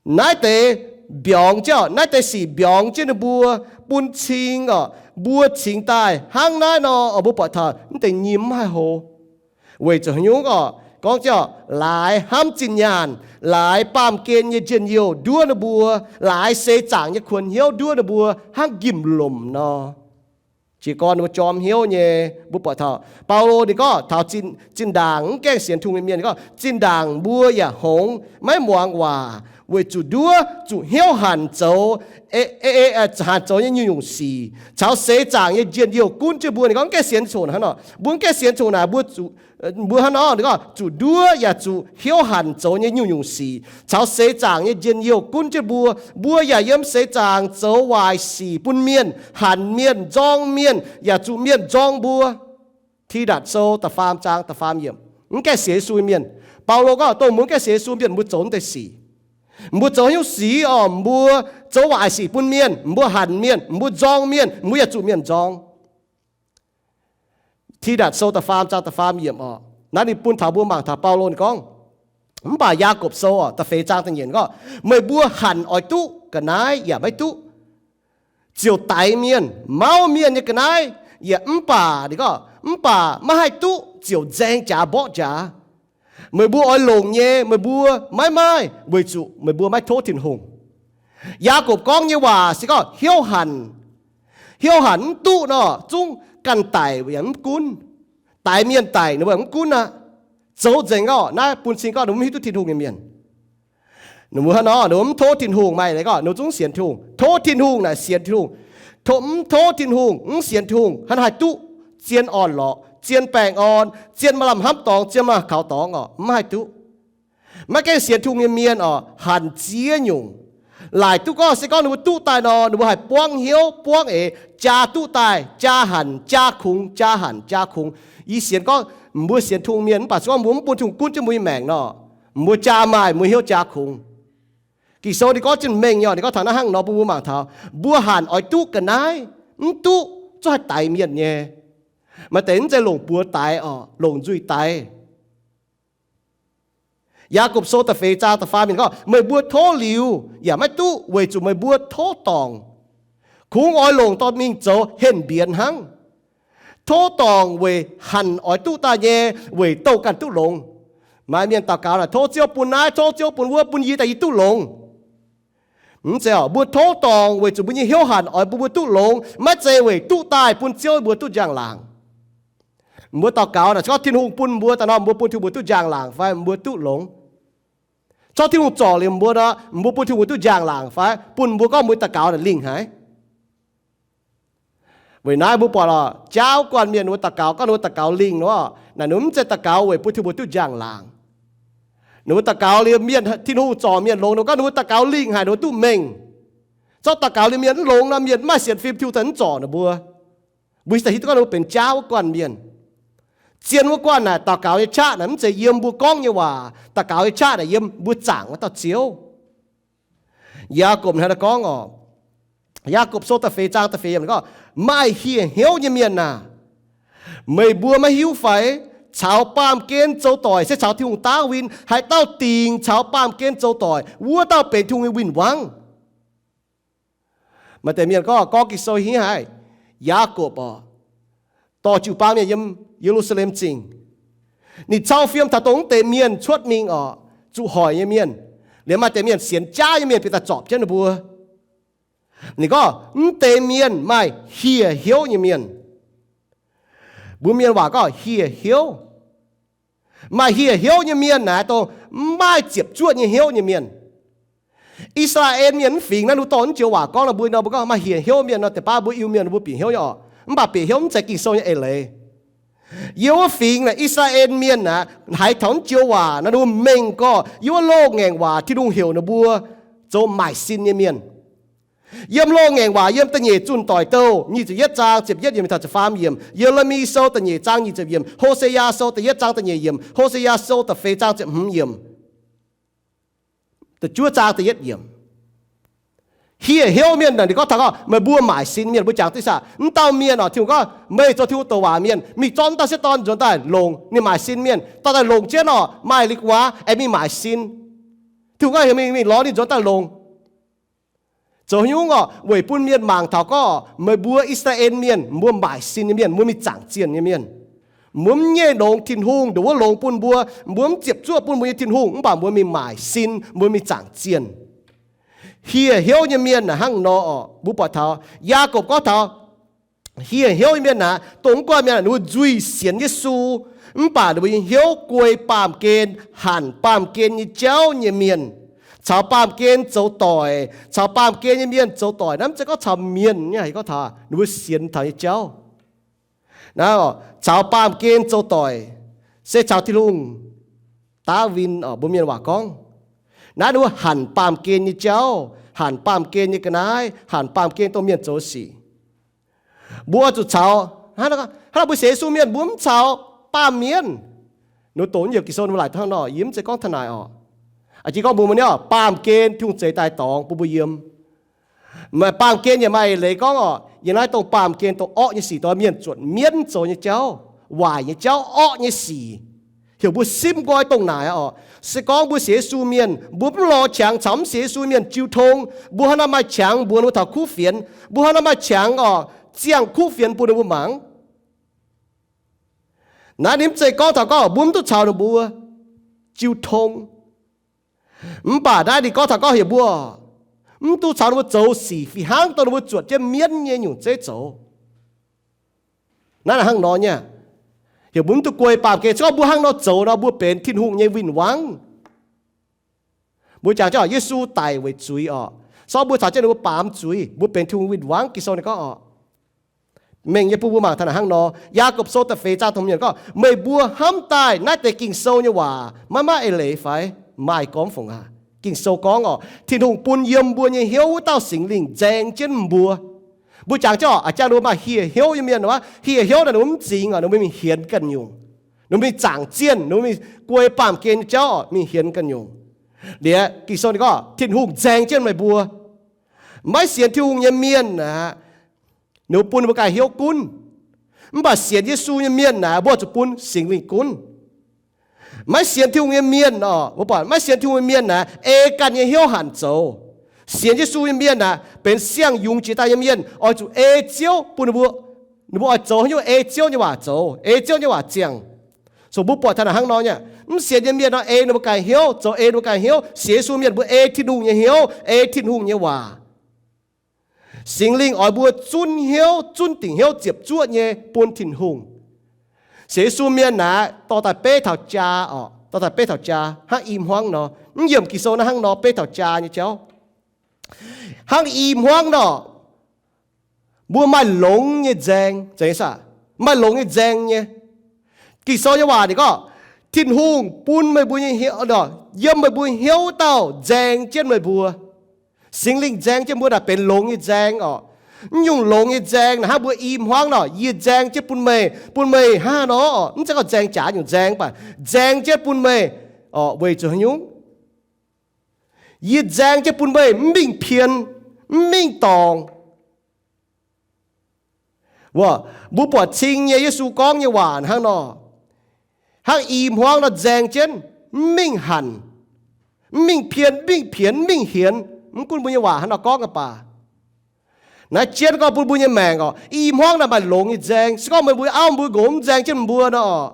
Naaiv deix mbiorngz jienv, naaiv deix sic mbiorngz jienv ninh mbuo, bun cing oc, mbuo cingx daaih hnangv naaiv nor, mbuo buatc taux mv deix nyim mv haih hlo. Weic zuqc haaix nyungc oc, gorngv jienv oc, laaix hnamv zinh nyaanh, laaix baamh gen nyei njien-youh nduov ninh mbuo, laaix seix zaangc nyei kuonx hnyouv nduov ninh mbuo hnangv njimv-lomc nor. Jiez gorn ninh mbuo jorm hnyouv nyei, mbuo buatc taux Baulo ninh gorngv taux zinh ndaangc mv gaengh sienx Tin-Hungh nyei mienh, ninh gorngv, zinh ndaangc mbuo yaac hngongx maiv muangx waac, weic zuqc nduov zuqc hnyouv hanc zoux, hanc zoux nyei nyungc-nyungc sic caux seix zaangc nyei njien-youh gunv jienv mbuo. Ninh gorngv mv gaengh sienx Tin-Hungh hnangv nor, mbuo mv gaengh sienx Tin-Hungh naaic, mbuo hnangv nor, ninh gorngv zuqc nduov yaac zuqc hnyouv hanc zoux nyei nyungc-nyungc sic caux seix zaangc nyei njien-youh gunv jienv mbuo. Mbuo yaac yiem seix zaangc zoux waaic sic bun mienh, hanc mienh, nzorng mienh, yaac zuqc mienh nzorng mbuo. Tidatc Sou da'faam zaang da'faam yiemc. Mv gaengh sienx Yesu mienh, Baulo gorngv dongh mbuo mv gaengh sienx Yesu mienh mbuo zoux mv deix sic. Mbuo zoux hnyouv sic oc, mbuo zoux waaic sic bun mienh, mbuo hanc mienh, mbuo nzorng mienh, mbuo yaac zuqc mienh nzorng. Tidatc Sou da'faam zaang da'faam yiemc oc. Naaiv ninh bun taux mbuo mangc taux Baulo ninh gorngv. Mv baac Yaagorpc Sou oc, da'feix zaang da'nyeic gorngv, meih mbuo hanc oix duqv ga'naaiv yaac maiv duqv, ziouc daix mienh, mauv mienh nyei ga'naaiv. Yaac mv baac ninh gorngv, mv baac maiv haih duqv ziouc nzaeng jaax mborqv jaax. Meih mbuo oix longc nyei, meih mbuo maiv maaih, weic zuqc meih mbuo maiv tov Tin-Hungh. Yaagorpc gorngv nyei waac se gorngv hnyouv hanc. Hnyouv hanc mv duqv nor, zungv ganh daic yaac mv gunv. Daix mienh daic ninh mbuo mv gunv aqv. Zoux nzengc gorngv naaiv bun cing gorngv ninh mbuo mv hiuv duqv Tin-Hungh nyei mienh. Ninh mbuo hnangv nor, ninh mbuo mv tov Tin-Hungh, maaih ninh gorngv ninh mbuo zungv sienx Tin-Hungh. Tov Tin-Hungh naaic sienx Tin-Hungh. Tov, mv tov Tin-Hungh, mv sienx Tin-Hungh, hnangv haih duqv zien orn-lorqc, zien baengh orn, zien maaih lamh hnamv dorngx, zien maaih kaux dorngx oc? Mv haih duqv. Maiv gaengh sienx Tin-Hungh nyei mienh oc, hanc ziex nyungc. Laaic duqv gorngv se gorngv ninh mbuo duqv daaih nor, ninh mbuo haih buangv hnyouv buangv eix, jaa duqv daaih, jaa hanc jaa kungx, jaa hanc jaa kungx. Yie sienx gorngv mbuo sienx Tin-Hungh mienh mv baac se gorngv mbuo mv bun Tin-Hungh gunv jienv mbuo nyei maengc nor, mbuo jaa maaih, mbuo hnyouv jaa kungx. Ging-Sou ninh gorngv jienv mengh nyei, ninh gorngv taux naaiv hnangv nor bun mbuo mangc taux, mbuo hanc oix duqv ga'naaiv, mv duqv zungv haih daix mienh nyei. Maaih deix mv zeiz longc buoz daix oc, longc nzuih daix. Yaagorpc Sou da'feix zaang da'faam yiemc gorngv, meih mbuo tov liuz yaac maiv duqv weic zuqc meih mbuo tov dorngc. Kungx oix longc dorh mingh zoux henh mbienx hnangv. Tov dorngc weic hanc oix duqv daaih nyei, weic douh ganh duqv longx. Maaih mienh daux gaux naaic, tov Ziouv bun naaiv, tov Ziouv bun wuov, bun yie daaih yie duqv longx. Mv zeiz oc, mbuo tov dorngc weic zuqc mbuo nyei hnyouv hanc oix bun mbuo duqv longx, maiv zeiz weic duqv daaih bun Ziouv mbuo duqv njang-laangc. Mbuo daux gaux naaic, se gorngv Tin-Hungh bun mbuo daaih nor, mbuo bun Tin-Hungh mbuo duqv njang-laangc fai mbuo duqv longx? Corc Tin-Hungh zorc liuz mbuo nor, mbuo bun Tin-Hungh mbuo duqv njang-laangc fai bun mbuo gorngv mbuo daux gaux naaic lingh haic? Weic naaiv mbuo buatc oc, jaav wuov guanh mienh ninh mbuo daux gaux, gorngv ninh mbuo daux gaux lingh nor, naaic ninh mbuo mv zeiz daux gaux weic bun Tin-Hungh mbuo duqv njang-laangc. Ninh mbuo daux gaux liuz mienh, Tin-Hungh zorc mienh longx, ninh mbuo gorngv ninh mbuo daux gaux lingh haic, ninh mbuo duqv mengh. Zorqv daux gaux liuz mienh mv longx nor, mienh mv maaih sienx fim, Tin-Hungh daaih mv zorc ninh mbuo. Mbuo hiuv daaih hiuv duqv gorngv ninh mbuo benx jaav wuov guanh mienh. Zien wuov guanh naaic, daux gaux nyei qaqv naaic mv zeiz yiem mbuo gorngv nyei waac. Daux gaux nyei qaqv naaic yiem mbuo zaangc wuov dauh Ziouv. Yaagorpc hnangv naaiv gorngv oc, Yaagorpc Sou da'feix zaang da'feix yiemc gorngv, maaih hieh hnyouv nyei mienh aac, meih mbuo maiv hiuv fai? caux baamh gen zoux doic, se caux Tin-Hungh daav win, haaix dauh dingc caux baamh gen zoux doic, wuov dauh benx Tin-Hungh nyei win-wangv. Maaih deix mienh gorngv, gorngv Ging-Sou hiuv haic, Yaakopv oc, dorh jiu-baang mienh yiem Ye^lu^saa^lem Zingh. Ninh cau fiem taux dongh wuov deix mienh cuotv mingh oc, zuqc hoic nyei mienh, liemh maaih deix mienh sienx jaav nyei mienh bieqc daaih zorpc jienv ninh mbuo. Ninh gorngv, wuov deix mienh maaih hieh hnyouv nyei mienh. Mbuo mienh waac gorngv hieh hnyouv. Maaih hieh hnyouv nyei mienh naaic dongh mv maaih ziepc zuoqv nyei hnyouv nyei mienh. I^saa^laa^en Mienh mv fingx naaiv, ninh dorh wuov joux waac gorngv nor, mbuo nor mbuo gorngv maaih hieh hnyouv mienh nor, deix baav mbuo Iu-Mienh mbuo bieqc hnyouv nyei oc, mv baac bieqc hnyouv mv zeiz Ging-Sou nyei eix leiz. Yiem wuov fingx naaic, I^saa^laa^en Mienh aeqv, haiz taux wuov joux waac nor, ninh mbuo mengh gorngv yiem wuov loz-ngaengc waac Tin-Hungh heuc ninh mbuo zoux maaic sin nyei mienh. Yiem loz-ngaengc waac, yiem Da'nyeic Zunh Doic Douh nyic ziepc yietv zaang ziepc yietv yiemc taux ziepc faam yiemc, Ye^le^mi Sou da'nyeic zaang nyic ziepc yiemc, Ho^se^yaa Sou da'yietv zaang da'nyeic yiemc, Ho^se^yaa Sou da'feix zaang ziepc hmz yiemc, da'juov zaang da'yietv yiemc. Hieh hnyouv mienh naaic, ninh gorngv taux gorngv meih mbuo maaic sin mienh. Mbuo jangx duqv saah, wuov dauh mienh oc, Tin-Hungh gorngv meih zoux Tin-Hungh douc waac mienh, mingh zorqv wuov dauh sieqv dorn nzuonx daaih longc ninh maaic sin mienh, dorh daaih longc jienv oc, maaih li gu'nguaaz aengx mingh maaic sin. Tin-Hungh gorngv heuc mingh, mingh lorz ninh nzuonx daaih longc. Zoux haaix nyungc oc? Weic bun mienh mangc taux gorngv meih mbuo I^saa^laa^en Mienh, mbuo maaic sin nyei mienh, mbuo mingh zaangc zienh nyei mienh. Mbuo mv nyei longx Tin-Hungh ndongc wuov longx bun mbuo, mbuo mv ziepc zuoqv bun mbuo nyei Tin-Hungh, mv baac mbuo mingh maaic sin, mbuo mingh zaangc zienh. Hieh hnyouv nyei mienh naaic hnangv nor oc. Mbuo buatc taux Yaagorpc gorngv taux hieh hnyouv nyei mienh naaic, dongh mv guanh mienh naaic, ninh mbuo nzuih sienx Yesu, mv baac ninh mbuo nyei hnyouv guei baamh gen, hanc baamh gen nyei jauv nyei mienh, caux baamh gen zoux doic, caux baamh gen nyei mienh zoux doic. Naaiv mv zeiz gorngv caux mienh nyei, gorngv taux ninh mbuo sienx taux nyei jauv. Naaiv caux baamh gen zoux doic se caux Tin-Hungh daav win oc, mbuo mienh waac gorngv. Naaiv ninh mbuo hanc baamh gen nyei jauv, hanc baamh gen nyei ga'naaiv, hanc baamh gen dongh mienh zoux sic. Mbuo oix zuqc caux, hnangv naaiv mbuo sienx Yesu mienh, mbuo mv caux baamh mienh. Ninh mbuo doqc naaiv yiemc Ging-Sou ninh mbuo laaic hnangv nor, yie mv zeiz gorngv taux naaic oc. Aa, jiex gorngv mbuo mbuo niaa, baamh gen Tin-Hungh zeix daaih dorngx bun mbuo yiem. Maaih baamh gen yaac maaih eix leiz gorngv oc, yiem naaiv dongh baamh gen dongh orqv nyei sic, dongh mienh zuotc mienv zoux nyei jauv, waaic nyei jauv, orqv nyei sic, heuc mbuo simv nqoi dongh naaic oc. Se gorngv mbuo sienx Yesu mienh, mbuo mv lorz qangx caux mv sienx Yesu mienh jiu tong, mbuo hnangv naaiv maaih qangx mbuox ninh mbuo taux kuv fienx, mbuo hnangv naaiv maaih qangx oc, ziangh kuv fienx bun ninh mbuo mangc. Naaiv ninh mv zeiz gorngv taux gorngv mbuo mv duqv caux ninh mbuo jiu tong. Mv baac naaiv ninh gorngv taux gorngv heuc mbuo mv duqv caux ninh mbuo zoux sic fih hnangv dongh ninh mbuo zuotc jienv mienv nyei nyungc zeiv zoux. Naaiv hnangv nor nyei, heuc mbuo mv duqv guei baamh gen. Se gorngv mbuo hnangv nor zoux nor, mbuo benx Tin-Hungh nyei win-wangv. Mbuo jangx jienv oc, Yesu daic weic zuiz oc. Se gorngv mbuo caux jienv ninh mbuo baamz zuiz, mbuo benx Tin-Hungh win-wangv. Ging-Sou ninh gorngv oc, mengh nyei bun mbuo mangc taux naaic hnangv nor. Yaagorpc Sou da'feix zaang dongh mienh gorngv, meih mbuo hnamv daaih naaiv deix Ging-Sou nyei waac maiv maaih eix leiz fai? Maaih gormx fungc aqv. Ging-Sou gorngv oc, Tin-Hungh bun yiem mbuo nyei hnyouv wuov dauh Singx Lingh nzaeng jienv mbuo. Mbuo jangx jienv oc, a'jangv ninh mbuo maaih hieh hnyouv nyei mienh, hieh hnyouv naaic ninh mbuo mv zingx oc, ninh mbuo mingh hienx ganh nyungc, ninh mbuo mingh zaangc zienh, ninh mbuo mingh guei baamh gen nyei jauv oc, mingh hienx ganh nyungc. Liuz Ging-Sou ninh gorngv, Tin-Hungh nzaeng jienv meih mbuo. Maiv sienx Tin-Hungh nyei mienh aqv, ninh mbuo bun ninh mbuo ganh hnyouv gunv. Mv baac sienx Yesu nyei mienh naaic, mbuo zuqc bun Singx Lingh gunv. Maiv sienx Tin-Hungh nyei mienh oc, mbuo buatc maiv sienx Tin-Hungh nyei mienh naaic, ei ganh nyei hnyouv hanc zoux. Sienx Yesu nyei mienh naaic, benx siang-yungz jiex daaih nyei mienh, oix zuqc ei Ziouv bun ninh mbuo, ninh mbuo oix zoux haaix nyungc ei Ziouv nyei waac zoux, ei Ziouv nyei waac ziangh. So mbuo buatc taux naaic hnangv nor nyei, mv sienx nyei mienh nor ei ninh mbuo ganh hnyouv zoux, ei ninh mbuo ganh hnyouv. Sienx Yesu mienh mbuo ei Tin-Hungh nyei hnyouv, ei Tin-Hungh nyei waac. Singx Lingh oix mbuo zunv hnyouv, zunv dingc hnyouv ziepc zuoqv nyei bun Tin-Hungh. Sienx Yesu mienh naaic dorh daaih beiv taux jaa oc, dorh daaih beiv taux jaa hnangv i hmuangv nor. Mv yiemc Ging-Sou naaiv hnangv nor beiv taux jaa nyei jauv. Hnangv i hmuangv nor, mbuo maaih longx nyei nzaeng, maaih longx nyei nzaeng nyei. Ging-Sou nyei waac ninh gorngv, Tin-Hungh bun meih mbuo nyei hnyouv, yiem meih mbuo hnyouv wuov dauh nzaeng jienv meih mbuo. Singx Lingh nzaeng jienv mbuo naaic benx longx nyei nzaeng oc. Mv nyungc longx nyei nzaeng naaic hnangv mbuo i hmuangv nor, yie nzaeng jienv bun meih, bun meih hnangv nor, mv zeiz gorngv nzaeng jaax nyungc nzaeng, mv baac nzaeng jienv bun meih oc. Weic zuqc haaix nyungc? Yie nzaeng jienv bun meih mv mingh pien, mv mingh dorngc. Mbuo buatc cing nyei Yesu gorngv nyei waac hnangv nor, Hnangv i hmuangv nor nzaeng jienv, mv mingh hanc, mv mingh pien, mv mingh pienx, mv mingh hienx, mv gunv mbuo nyei waac hnangv nor gorngv nyei baac, naaiv jienv gorngv bun mbuo nyei maengc orqc, i hmuangv naaic maaih longx nyei nzaeng. Se gorngv meih mbuo auv mbuo nqox mv nzaeng jienv mbuo nor orqc,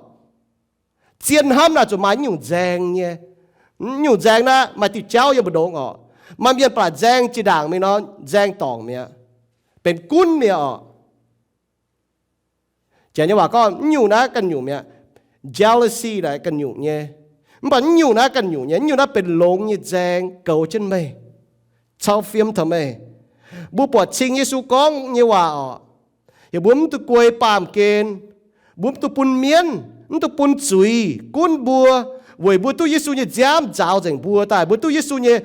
zien hnamv naaic zuqc maaih nyungc nzaeng nyei. Nyungc nzaeng naaiv maaih diuh jauv yiem mbu'ndongx orqc. Maaih mienh baac nzaeng jiex ndaangc mingh nor, nzaeng dorngc mi'aqv, benx gunv mi'aqv orqc. Janx nyei waac gorngv, mv nyungc naaiv ganh nyungc mi'aqv. Jealousy naaic ganh nyungc nyei. Mv baac mv nyungc naaiv ganh nyungc nyei, mv nyungc naaiv benx longx nyei nzaeng goux jienv meih, cau fiem taux meih. Mbuo buatc cing Yesu gorngv nyei waac orqc, heuc mbuo mv dungx guei baamh gen, mbuo mv dungx bun mienv, mv dungx bun zuiz gunv mbuo, weic mbuo duqv Yesu nyei nziaamv nzaaux nzengc mbuo daaih. Mbuo duqv Yesu nyei,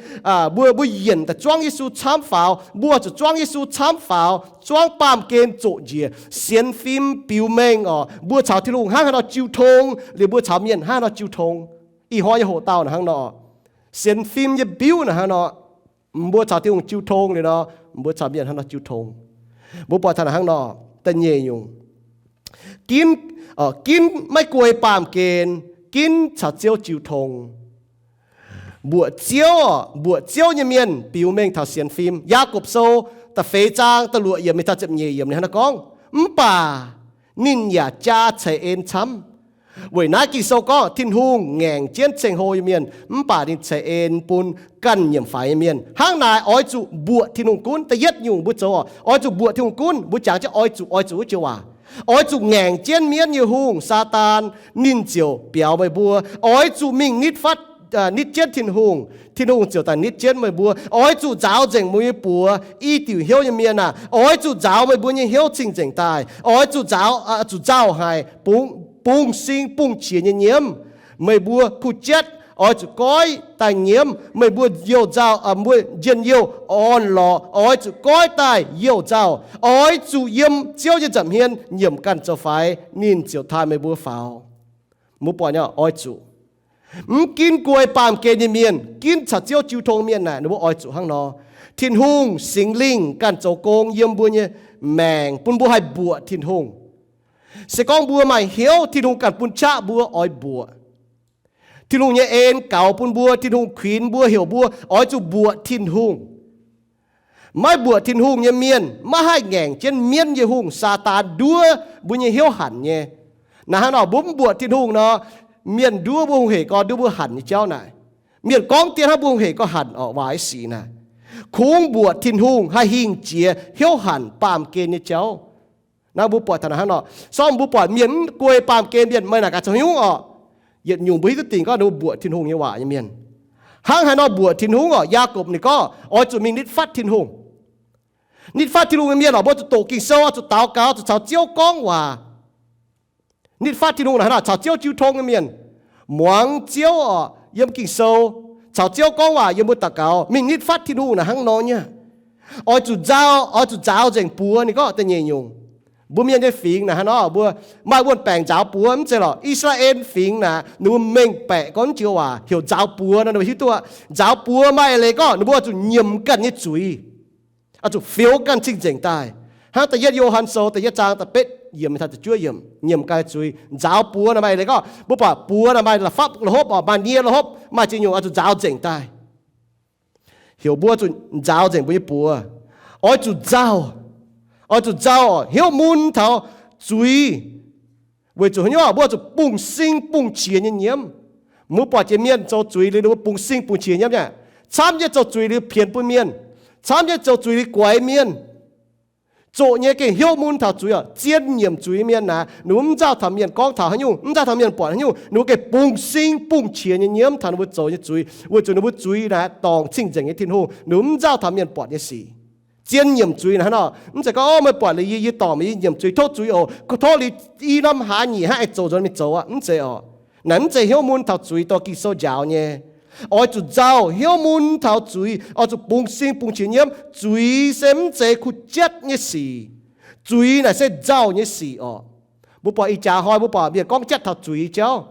mbuo, mbuo yienc daaih zuangv Yesu camv faaux, mbuo zuqc zuangv Yesu camv faaux, zuangv baamh gen zoqc njiec, sienx fim biux mengh orqc, mbuo caux Tin-Hungh hnangv haaix nor jiu tong, liuz mbuo caux mienh hnangv haaix nor jiu tong. Ih hnoi nyei hoqc dauh naaic hnangv nor, sienx fim nyei mbiuv naaic hnangv nor, mbuo caux Tin-Hungh jiu tong liuz nor, mbuo caux mienh hnangv nor jiu tong. Mbuo buatc taux naaic hnangv nor, da'nyeic nyungc, ginv, ginv maiv guei baamh gen, ginv caux Ziouv jiu tong. Mbuoqc Ziouv, mbuoqc Ziouv nyei mienh biux mengh taux sienx fim. Yaagorpc Sou da'feix zaang da'luoqc yiemc mingh taux ziepc nyeic yiemc ninh hnangv naaiv gorngv, mv baac ninh yaac jaa ceix en camv. Weic naaiv Ging-Sou gorngv Tin-Hungh ngaengc jienv ceng-hlo nyei mienh, mv baac ninh ceix en bun ganh nyiemc faix nyei mienh. Hnangv naaic oix zuqc mbuoqc Tin-Hungh gunv. Da'yietv nyungc mbuo zoux oix zuqc mbuoqc Tin-Hungh gunv. Mbuo jangx jienv oix zuqc, oix zuqc wuov joux waac. Oix zuqc ngaengc jienv mienv nyei hungh, Saadaan, ninh ziouc biaux meih mbuo. Oix zuqc mingh nitv fatv, nitv jienv Tin-Hungh, Tin-Hungh ziouc daaih nitv jienv meih mbuo. Oix zuqc nzaaux nzengc meih mbuo nyei buoz, i diuc hnyouv nyei mienh aah! Oix zuqc nzaaux meih mbuo nyei hnyouv cing-nzengc daaih. Oix zuqc nzaaux, zuqc nzauh haic, bungx, bungx sing bungx qiex nyei nyiemv. Meih mbuo kuh jatv oix zuqc goiv daaih nyiemv. Meih mbuo youh nzauh, mbuo njien-youh orn-lorqc oix zuqc goiv daaih youh nzauh. Oix zuqc yiem Ziouv nyei nza'hmien nyiemc ganh zoux faix, ninh ziouc taaih meih mbuo faaux. Mbuo buatc nyei oix zuqc, mv ginv guei baamh gen nyei mienh, ginv caux Ziouv jiu tong mienh naaic, ninh mbuo oix zuqc hnangv nor. Tin-Hungh Singx Lingh ganh zoux gong yiem mbuo nyei maengc bun mbuo haih mbuoqc Tin-Hungh. Se gorngv mbuo maaih hnyouv, Tin-Hungh ganh bun qaqv mbuo oix mbuoqc. Tin-Hungh nyei en gaux bun mbuo, Tin-Hungh kuinx mbuo, heuc mbuo oix zuqc mbuoqc Tin-Hungh. Maiv mbuoqc Tin-Hungh nyei mienh maiv haih ngaengc jienv mienv nyei hungh, Saadaan, nduov mbuo nyei hnyouv hanc nyei. Naaiv hnangv nor, mbuo mv mbuoqc Tin-Hungh nor, mienh nduov mbuo hungh hec gorx, nduov mbuo hanc nyei jauv naaic. Mienh gorngv dien hnangv mbuo hungh hec gorx hanc orqc, waac sic naaic. Kungx mbuoqc Tin-Hungh haih hingh jiex hnyouv hanc baamh gen nyei jauv. Naaiv mbuo buatc taux naaiv hnangv nor, sorng mbuo buatc mienh mv guei baamh gen mienh, meih naaic gaax zoux hnyouv orqc. Yietc nyungc mbuo hiuv duqv dingc gorngv ninh mbuo mbuoqc Tin-Hungh nyei waac nyei mienh. Hnangv haaix nor mbuoqc Tin-Hungh orqc? Yaagorpc ninh gorngv oix zuqc mingh nitv fatv Tin-Hungh. Nitv fatv Tin-Hungh nyei mienh orqc, mbuo zuqc doqc Ging-Sou, zuqc daux gaux, zuqc caux Ziouv gorngv waac. Nitv fatv Tin-Hungh naaic hnangv nor, caux Ziouv jiu tong nyei mienh, muangx Ziouv orqc yiem Ging-Sou, caux Ziouv gorngv waac yiem mbuo daux gaux, mingh nitv fatv Tin-Hungh naaic hnangv nor nyei. Oix zuqc nzauh, oix zuqc nzaaux nzengc buoz. Ninh gorngv da'nyeic nyungc, mbuo mienh nyei fingx naaic hnangv nor, mbuo maaih wuonh baengc nzaaux buoz mv zeiz lorqc. I^saa^laa^en fingx naaic ninh mbuo mengh baeqc gorngv joux waac heuc nzaaux buoz nor, ninh mbuo hiuv duqv aqv. Nzaaux buoz maaih eix leiz gorngv ninh mbuo oix zuqc nyiemc ganh nyei zuiz, oix zuqc fioux ganh cing-nzengc daaih. Hnangv da'yietv Yo^han Sou da'yietv zaang da'betv yiemc taux da'juov yiemc, nyiemc ganh nyei zuiz. Nzaaux buoz naaic maaih eix leiz gorngv, mbuo buatc buoz naaic maaih la'fapv la'hopv orqc, maaih nie la'hopv, maaih ziex nyungc oix zuqc nzaaux nzengc daaih. Heuc mbuo zuqc nzaaux nzengc mbuo nyei buoz. Oix zuqc nzauh, oix zuqc nzauh orqc, hnyouv mun taux zuiz. Weic zuqc haaix nyungc? Mbuo zuqc bungx sing bungx qiex nyei nyiemv. Mbuo buatc jiex mienh zoux zuiz liuz ninh mbuo bungx sing bungx qiex nyiemv nyei. Camv jienv zoux zuiz liuz pienx bun mienh. Camv jienv zoux zuiz liuz guaix mienh. Zoqc nyei gengh hnyouv mun taux zuiz orqc. Zien nyiemc zuiz mienh naaic, ninh mbuo mv nzauh taux mienh gorngv taux haaix nyungc, mv nzauh taux mienh buatc haaix nyungc, ninh mbuo gengh bungx sing bungx qiex nyei nyiemv taux ninh mbuo zoux nyei zuiz, weic zuqc ninh mbuo zuiz naaic dorngc cing-nzengc nyei Tin-Hungh, ninh mbuo mv nzauh taux mienh buatc nyei sic. Zien nyiemc zuiz naaic hnangv nor, mv zeiz gorngv, Ov, meih buatc liuz yie, yie dorngc meih, yie nyiemc zuiz, tov zuiz oc, tov liuz i norm hlaax nyeic hnangv aengx zoux nzuonx mingh zoux aqv, mv zeiz orqc. Naaic mv zeiz hnyouv mun taux zuiz dorh Ging-Sou njaaux nyei. Oix zuqc nzauh hnyouv mun taux zuiz, oix zuqc bungx sing bungx qiex nyiemv. Zuiz se mv zeiz kuh jatv nyei sic. Zuiz naaic se nzauh nyei sic orqc. Mbuo buatc ih jaax hnoi mbuo buatc mienh gorngv jatv taux zuiz nyei jauv,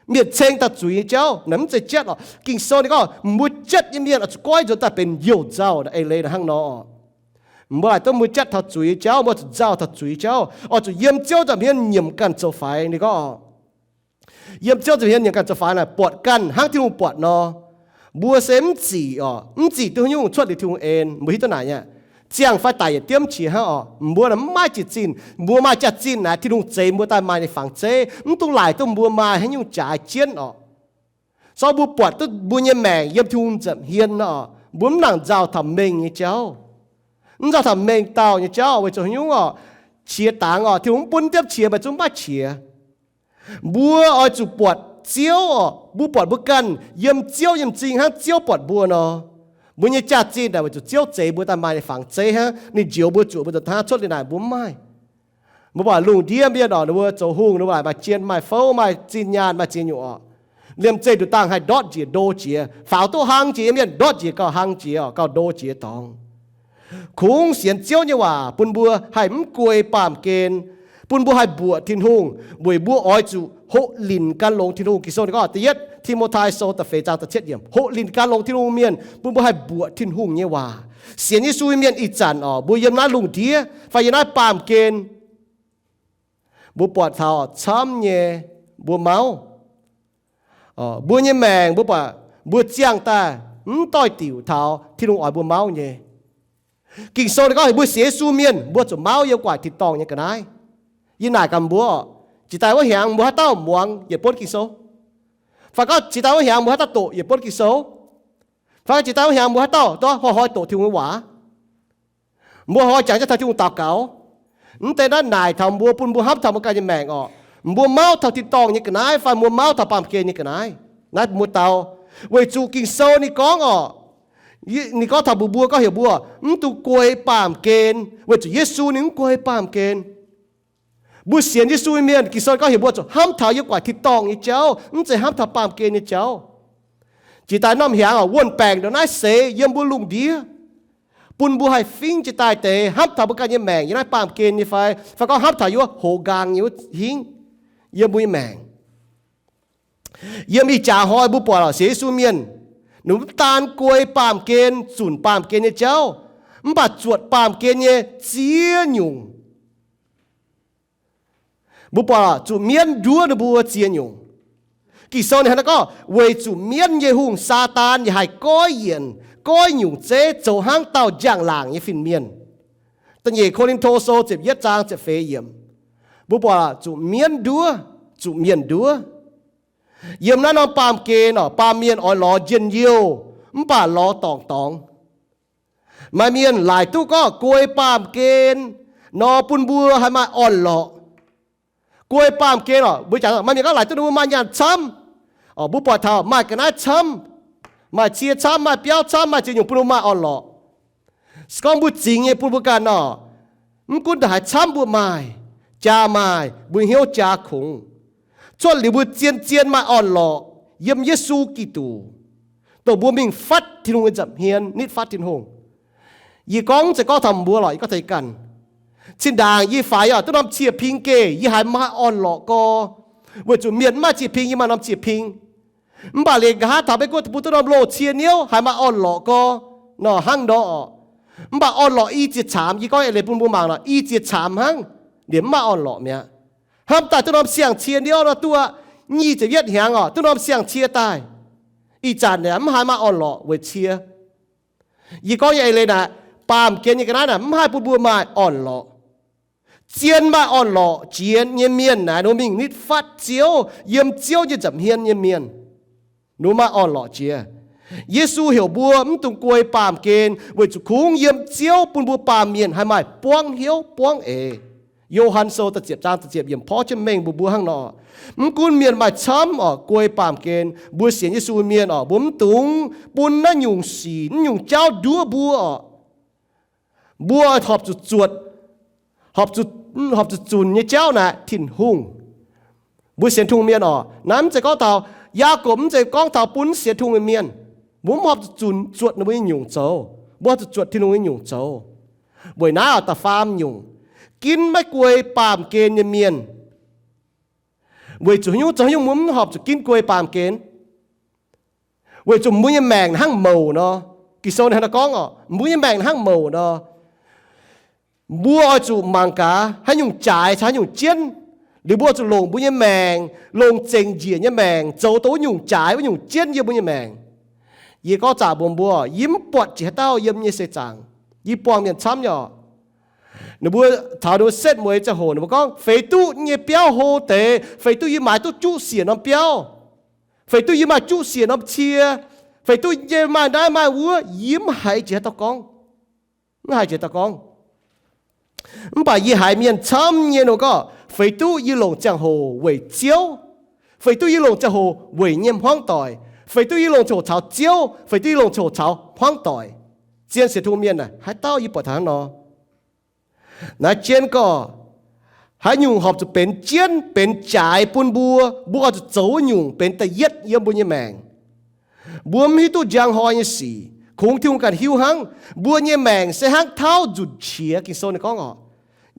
mienh ceng taux zuiz nyei jauv, naaic mv zeiz jatv orqc. Ging-Sou ninh gorngv mbuo jatv nyei mienh oix zuqc goiv nzuonx daaih benx youh nzauh. Eix leiz naaic hnangv nor, mbuo laaic duqv mbuo jatv taux zuiz nyei jauv, mbuo zuqc nzauh taux zuiz nyei jauv, oix zuqc yiem Ziouv nza'hmien nyiemc ganh zoux faix. Ninh gorngv, Yiem Ziouv nza'hmien yiem ganh zoux faix naaic buatc ganh hnangv Tin-Hungh buatc nor. Mbuo se mv zic oc, mv zic duqv haaix nyungc cuotv liuz Tin-Hungh en. Mbuo hiuv duqv naaic nyei? Ziangh fai daic yietc diemv qiex hnangv oc. Mbuo naaic mv maaih jiez zinh. Mbuo maaih jaax-zinh naaic Tin-Hungh zeix mbuo daaih maaih ninh fangx zeiv, mv dungx laaic duqv mbuo maaih haaix nyungc jaaix jienv oc. Sorng mbuo buatc duqv mbuo nyei maengc yiem Tin-Hungh nza'hmien oc, mbuo mv nangc nzauh taux mengh nyei jauv. Mv nzauh taux mengh dauh nyei jauv weic zuqc haaix nyungc oc? Qiex dangx oc, Tin-Hungh mv bun diepv qiex, maiv zungv maiv qiex. Mbuo oix zuqc buatc Ziouv oc, mbuo buatc mbuo ganh yiem Ziouv nyei m'zing hnangv Ziouv buatc mbuo nor. Mbuo nyei jaax-zinh naaic weic zuqc Ziouv zeix mbuo daaih maaih ninh fangx zeiv hnangv, ninh njoux mbuo, zuoqc mbuo zoux haaix cuotv liuz naaic mbuo mv maaih. Mbuo buatc lungh ndiev mienh oc, ninh mbuo zoux hungh ninh mbuo laaic maaih jien maaih fouv maaih zinh nyaanh maaih ziex nyungc oc. Liemh zeih nduqc dangh haih ndortv njiec ndo jiex, faaux duqv hang jiex yiem mienh ndortv jiex gauh hang jiex oc, gauh ndo jiex dorngx. Kungx sienx Ziouv nyei waac bun mbuo haih mv guei baamh gen, bun mbuo haih mbuoqc Tin-Hungh, weic mbuo oix zuqc hoqc linc gan longx Tin-Hungh. Ging-Sou ninh gorngv da'yietv Ti^mo^tai Sou da'feix zaang da'cietv yiemc, hoqc linc gan longx Tin-Hungh mienh bun mbuo haih mbuoqc Tin-Hungh nyei waac. Sienx Yesu mienh ih zanc oc, mbuo yiem naaiv lungh ndiev fai yiem naaiv baamh gen, mbuo buatc taux camv nyei mbuo mauv. Mbuo nyei maengc mbuo buatc mbuo ziangh daaih mv doix-diuc taux Tin-Hungh oix mbuo mauv nyei. Ging-Sou ninh gorngv heuc mbuo sienx Yesu mienh mbuo zuqc mauv yiem gu'nguaaic tin-dorngh nyei ga'naaiv. Yie naaic gaax mbuo oc, jiex daaih wuov hnyangx mbuo haaix dauh muangx yietc buonv Ging-Sou? Fai gorngv jiex daaih wuov hnyangx mbuo haaix dauh doqc yietc buonv Ging-Sou? Fai gorngv jiex daaih wuov hnyangx mbuo haaix dauh hnoi-hnoi doqc Tin-Hungh nyei waac? Mbuo hnoi-hnoi jangx jienv taux Tin-Hungh daux gaux. Mv deix naaiv naaic taux mbuo bun mbuo hnamv taux mbuo ganh nyei maengc oc, mbuo mauv taux tin-dorngh nyei ga'naaiv fai mbuo mauv taux baamh gen nyei ga'naaiv? Naaiv mbuo dau, weic zuqc Ging-Sou ninh gorngv oc, ninh gorngv taux mbuox mbuo, gorngv heuc mbuo mv dungx guei baamh gen, weic zuqc Yesu ninh mv guei baamh gen. Mbuo sienx Yesu nyei mienh, Ging-Sou gorngv heuc mbuo zuqc hnamv taux yiem gu'nguaaic tin-dorngh nyei jauv, mv zeiz hnamv taux baamh gen nyei jauv. Jiex daaih norm hnyangx oc, wuon-baengc ndongc naaiv seix yiem mbuo lungh ndiev, bun mbuo haih fingx jiex daaih deix hnamv taux mbuo ganh nyei maengc yiem naaiv baamh gen nyei fai, fai gorngv hnamv taux yiem wuov hoz nqaang nyei wuov hingv yiem mbuo nyei maengc. Yiem ih jaax hnoi mbuo buatc oc, sienx Yesu mienh, ninh mv daan guei baamh gen, zunc baamh gen nyei jauv, mv baac zuotc baamh gen nyei ziex nyungc. Mbuo buatc zuqc mienv nduov ninh mbuo ziex nyungc. Ging-Sou ninh hnangv naaiv gorngv, weic zuqc mienv nyei hungh, Saadaan, yaac haih goiv yienc goiv nyungc zeiv zoux hnangv dauh njang-laangc nyei fin-mienh. Da'nyeic Ko^lin^to Sou ziepc yietv zaang ziepc feix yiemc. Mbuo buatc zuqc mienv nduov, zuqc mienh nduov. Yiem naaiv norm baamh gen oc, baamh mienh oix lorz njien-youh, mv baac lorz dorngc dorngx. Maaih mienh laaic duqv gorngv guei baamh gen nor bun mbuo haih maaih orn-lorqc. Guei baamh gen oc, mbuo jangx maaih mienh gorngv laaic duqv ninh mbuo maaih nyaanh camv. Mbuo buatc taux maaih ga'naaiv camv, maaih cie camv, maaih biauv camv, maaih ziex nyungc bun mbuo maaih orn-lorqc. Se gorngv mbuo zingx nyei bun mbuo ganh oc, mv gunv ndongc haaix camv mbuo maaih, jaa maaih, mbuo hnyouv jaa kungx, cuotv liuz mbuo zien-zien maaih orn-lorqc yiem Yesu Giduc, dongh mbuo mingh fatv Tin-Hungh nyei nza'hmien, nitv fatv Tin-Hungh. Yie gorngv mv zeiz gorngv taux mbuo lorqc, yie gorngv taux yie ganh. Zinh ndaangc yie faix oc, duqv norm cie-ping geh yie haiz maaih orn-lorqc gorx, weic zuqc mienh mv maaih cie-ping, yie maaih norm cie-ping. Mv baac liuz nqa'haav taux Meiv Guoqv deic-bung duqv norm loz-cie hnyouv haiz maaih orn-lorqc gorx nor, hnangv nor oc. Mv baac orn-lorqc i ziex caamx, yie gorngv eix leiz bun mbuo mangc nor, i ziex caamx hnangv, liemh mv maaih orn-lorqc mi'aqv. Hnamv daaih duqv norm siang-cie hnyouv nor, duqv aqv, nyic ziepc yietv hnyangx oc, duqv norm siang-cie daaih. Ih zanc yaac mv haiz maaih orn-lorqc weic cie. Yie gorngv nyei eix leiz naaic, baamh gen nyei ga'naaiv naaic mv haih bun mbuo maaih orn-lorqc. Zien maaih orn-lorqc jiex nyei mienh naaic, ninh mbuo mingh nitv fatv Ziouv, yiem Ziouv nyei nza'hmien nyei mienh, ninh mbuo maaih orn-lorqc jiex. Yesu heuc mbuo mv dungx guei baamh gen weic zuqc kungx yiem Ziouv bun mbuo baamh mienh haih maaih buangv hnyouv buangv eix. Yo^han Sou da'ziepc zaang da'ziepc yiemc porv jienv mengh mbuox mbuo hnangv nor. Mv gunv mienh maaih camv oc, guei baamh gen, mbuo sienx Yesu mienh oc, mbuo mv dungx bun naaiv nyungc sic, naaiv nyungc jauv nduov mbuo oc. Mbuo horpc zuqc zuotc, horpc zuqc, horpc zuqc zunc nyei jauv naaic Tin-Hungh. Mbuo sienx Tin-Hungh mienh oc, naaiv mv zeiz gorngv taux, Yaagorpc mv zeiz gorngv taux bun mv sienx Tin-Hungh nyei mienh. Mbuo mv horpc zuqc zunc zuotc ninh mbuo nyei nyungc zoux. Mbuo horpc zuqc zuotc Tin-Hungh nyei nyungc zoux. Weic naaiv oc, da'faam nyungc, ginv maiv guei baamh gen nyei mienh. Weic zuqc haaix nyungc, zoux haaix nyungc mbuo mv horpc zuqc ginv guei baamh gen? Weic zuqc mbuo nyei maengc hnangv mouc nor. Ging-Sou ninh hnangv naaiv gorngv oc, mbuo nyei maengc hnangv mouc nor. Mbuo oix zuqc mangc gaax haaix nyungc jaaix caux haaix nyungc jienv, Liuz mbuo zuqc longc mbuo nyei maengc, longc zengc njiec nyei maengc, zoux dongh wuov nyungc jaaix wuov nyungc jienv yiem mbuo nyei maengc. Yie gorngv zaqc mbuox mbuo, yie mv buatc jiex haaix dauh yiem nyei seix zaangc. Yie buangh mienh camv nyei oc. Ninh mbuo taux ninh mbuo setv mueiz ziangh hoc ninh mbuo gorngv, feix duqv nyei biauv hlo deix, feix duqv yie maaiz duqv juqv siec norm biauv, feix duqv yie maaih juqv siec norm cie, feix duqv yie maaih naaiv maaih wuov, yie mv haiz jiex haaix dauh gorngv. Mv haiz jiex haaix dauh gorngv. Mv baac yie haiz mienh camv nyei nor gorngv, feix duqv yie longc ziangh hoc weic Ziouv, feix duqv yie longc ziangh hoc weic nyei hmuangv doic, feix duqv yie longc ziangh hoc caux Ziouv, feix duqv yie longc ziangh hoc caux hmuangv doic. Zien Singx Lingh mienh aah, haaix dauh yie buatc taux hnangv nor. Naaiv jienv gorngv, haaix nyungc horpc zuqc benx jienv, benx jaaix bun mbuo, mbuo oix zuqc zoux wuov nyungc benx da'yietv yiem mbuo nyei maengc. Mbuo mv hiuv duqv njang hnoi nyei sic, kungx Tin-Hungh ganh hiuv hnangv. Mbuo nyei maengc se hnangv tauv nzunc qiex, Ging-Sou ninh gorngv oc.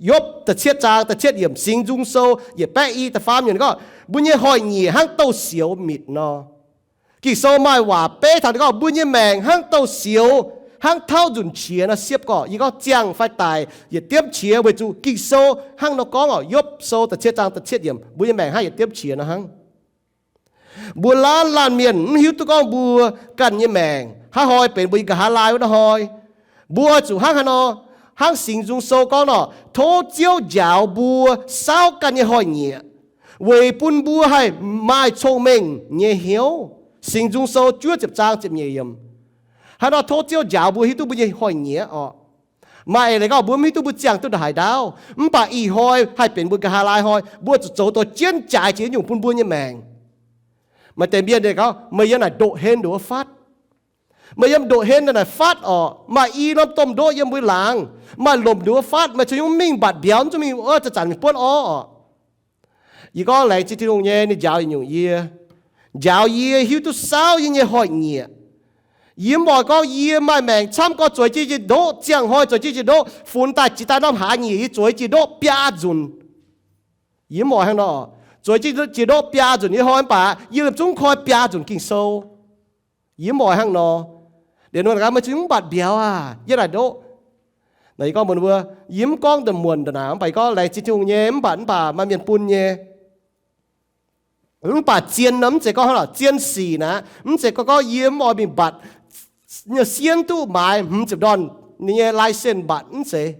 Yopv da'cietv zaang da'cietv yiemc, Singx Nzung Sou yietc baeqv i da'faam yiemc gorngv, mbuo nyei hnoi-nyieqc hnangv douz-sioux mitc nor. Ging-Sou maaih waac beiv taux ninh gorngv, mbuo nyei maengc hnangv douz-sioux, hnangv tauv nzunc qiex nor siepv gorqv. Yie gorngv ziangh fai daic yietc diemv qiex weic zuqc Ging-Sou hnangv nor gorngv oc. Yopv Sou da'cietv zaang da'cietv yiemc, mbuo nyei maengc hnangv yietc diemv qiex nor hnangv. Mbuo laanh laanh mienh mv hiuv duqv gorngv mbuo ganh nyei maengc haaix hnoi benx mbuo nyei nqa'haav laai wuov hnoi. Mbuo oix zuqc hnangv haaix nor, hnangv Singx Nzung Sou gorngv nor, tov Ziouv njaaux mbuo saauv ganh nyei hnoi-nyieqc, weic bun mbuo haih maaih cong-mengh nyei hnyouv. Singx Nzung Sou juov ziepc zaang ziepc nyeic yiemc. Hnangv nor tov Ziouv njaaux mbuo hiuv duqv mbuo nyei hnoi-nyieqc oc. Maaih eix leiz gorngv mbuo mv hiuv duqv mbuo ziangh duqv ndongc haaix ndaauv, mv baac ih hnoi haih benx mbuo nqa'haav laai hnoi, mbuo zuqc zoux dongh jienv jaaix jiex nyungc bun mbuo nyei maengc. Maaih deix mienh gorngv, meih yiem naaic ndoqv-hlen nduov fatv. Meih yiem ndoqv-hlen naaic fatv oc, maaih i norm domh ndoqv yiem mbuo laangz, maaih lomc nduov fatv, meih cingx nyungc mingh mbatc mbiauz, mv zungv mingh wuov zanc-zanc mingh buonv orv oc. Yie gorngv laengz zingh Tin-Hungh nyei, ninh njaaux yietc nyungc yie, njaaux yie hiuv duqv saauv yie nyei hnoi-nyieqc. Yie mv oix gorngv yie maaih maengc camv gorx zueiz jienv ndoqv, ziangh hnoi zueiz jienv ndoqv, funx daaih jiex daaih norm hlaax nyieqc yie zueiz jienv ndoqv biaa nzunc. Yie mv oix hnangv nor, zueiz jienv ndoqv biaa nzunc nyei hnoi mv baac yie liemh zungv koi biaa nzunc Ging-Sou. Yie mv oix hnangv nor. Liuz ninh mbuo gaax, meih cingx mv mbatc mbiauz aah, yie naaic ndoqv. Naaic yie gorngv mbuox ninh mbuo, yie mv gorngv nda'muonc nda'naaic, mv baac yie gorngv laengz zingh Tin-Hungh nyei, mv baac mv baac maaih mienh bun nyei. Mv baac zien nor mv zeiz gorngv hnangv naaic, zien sic naaic mv zeiz gorngv, gorngv yie mv oix mingh mbatc nyei sienv duqv maaiz hmz ziepc ndorn ninh nyei license mbatc, mv zeiz.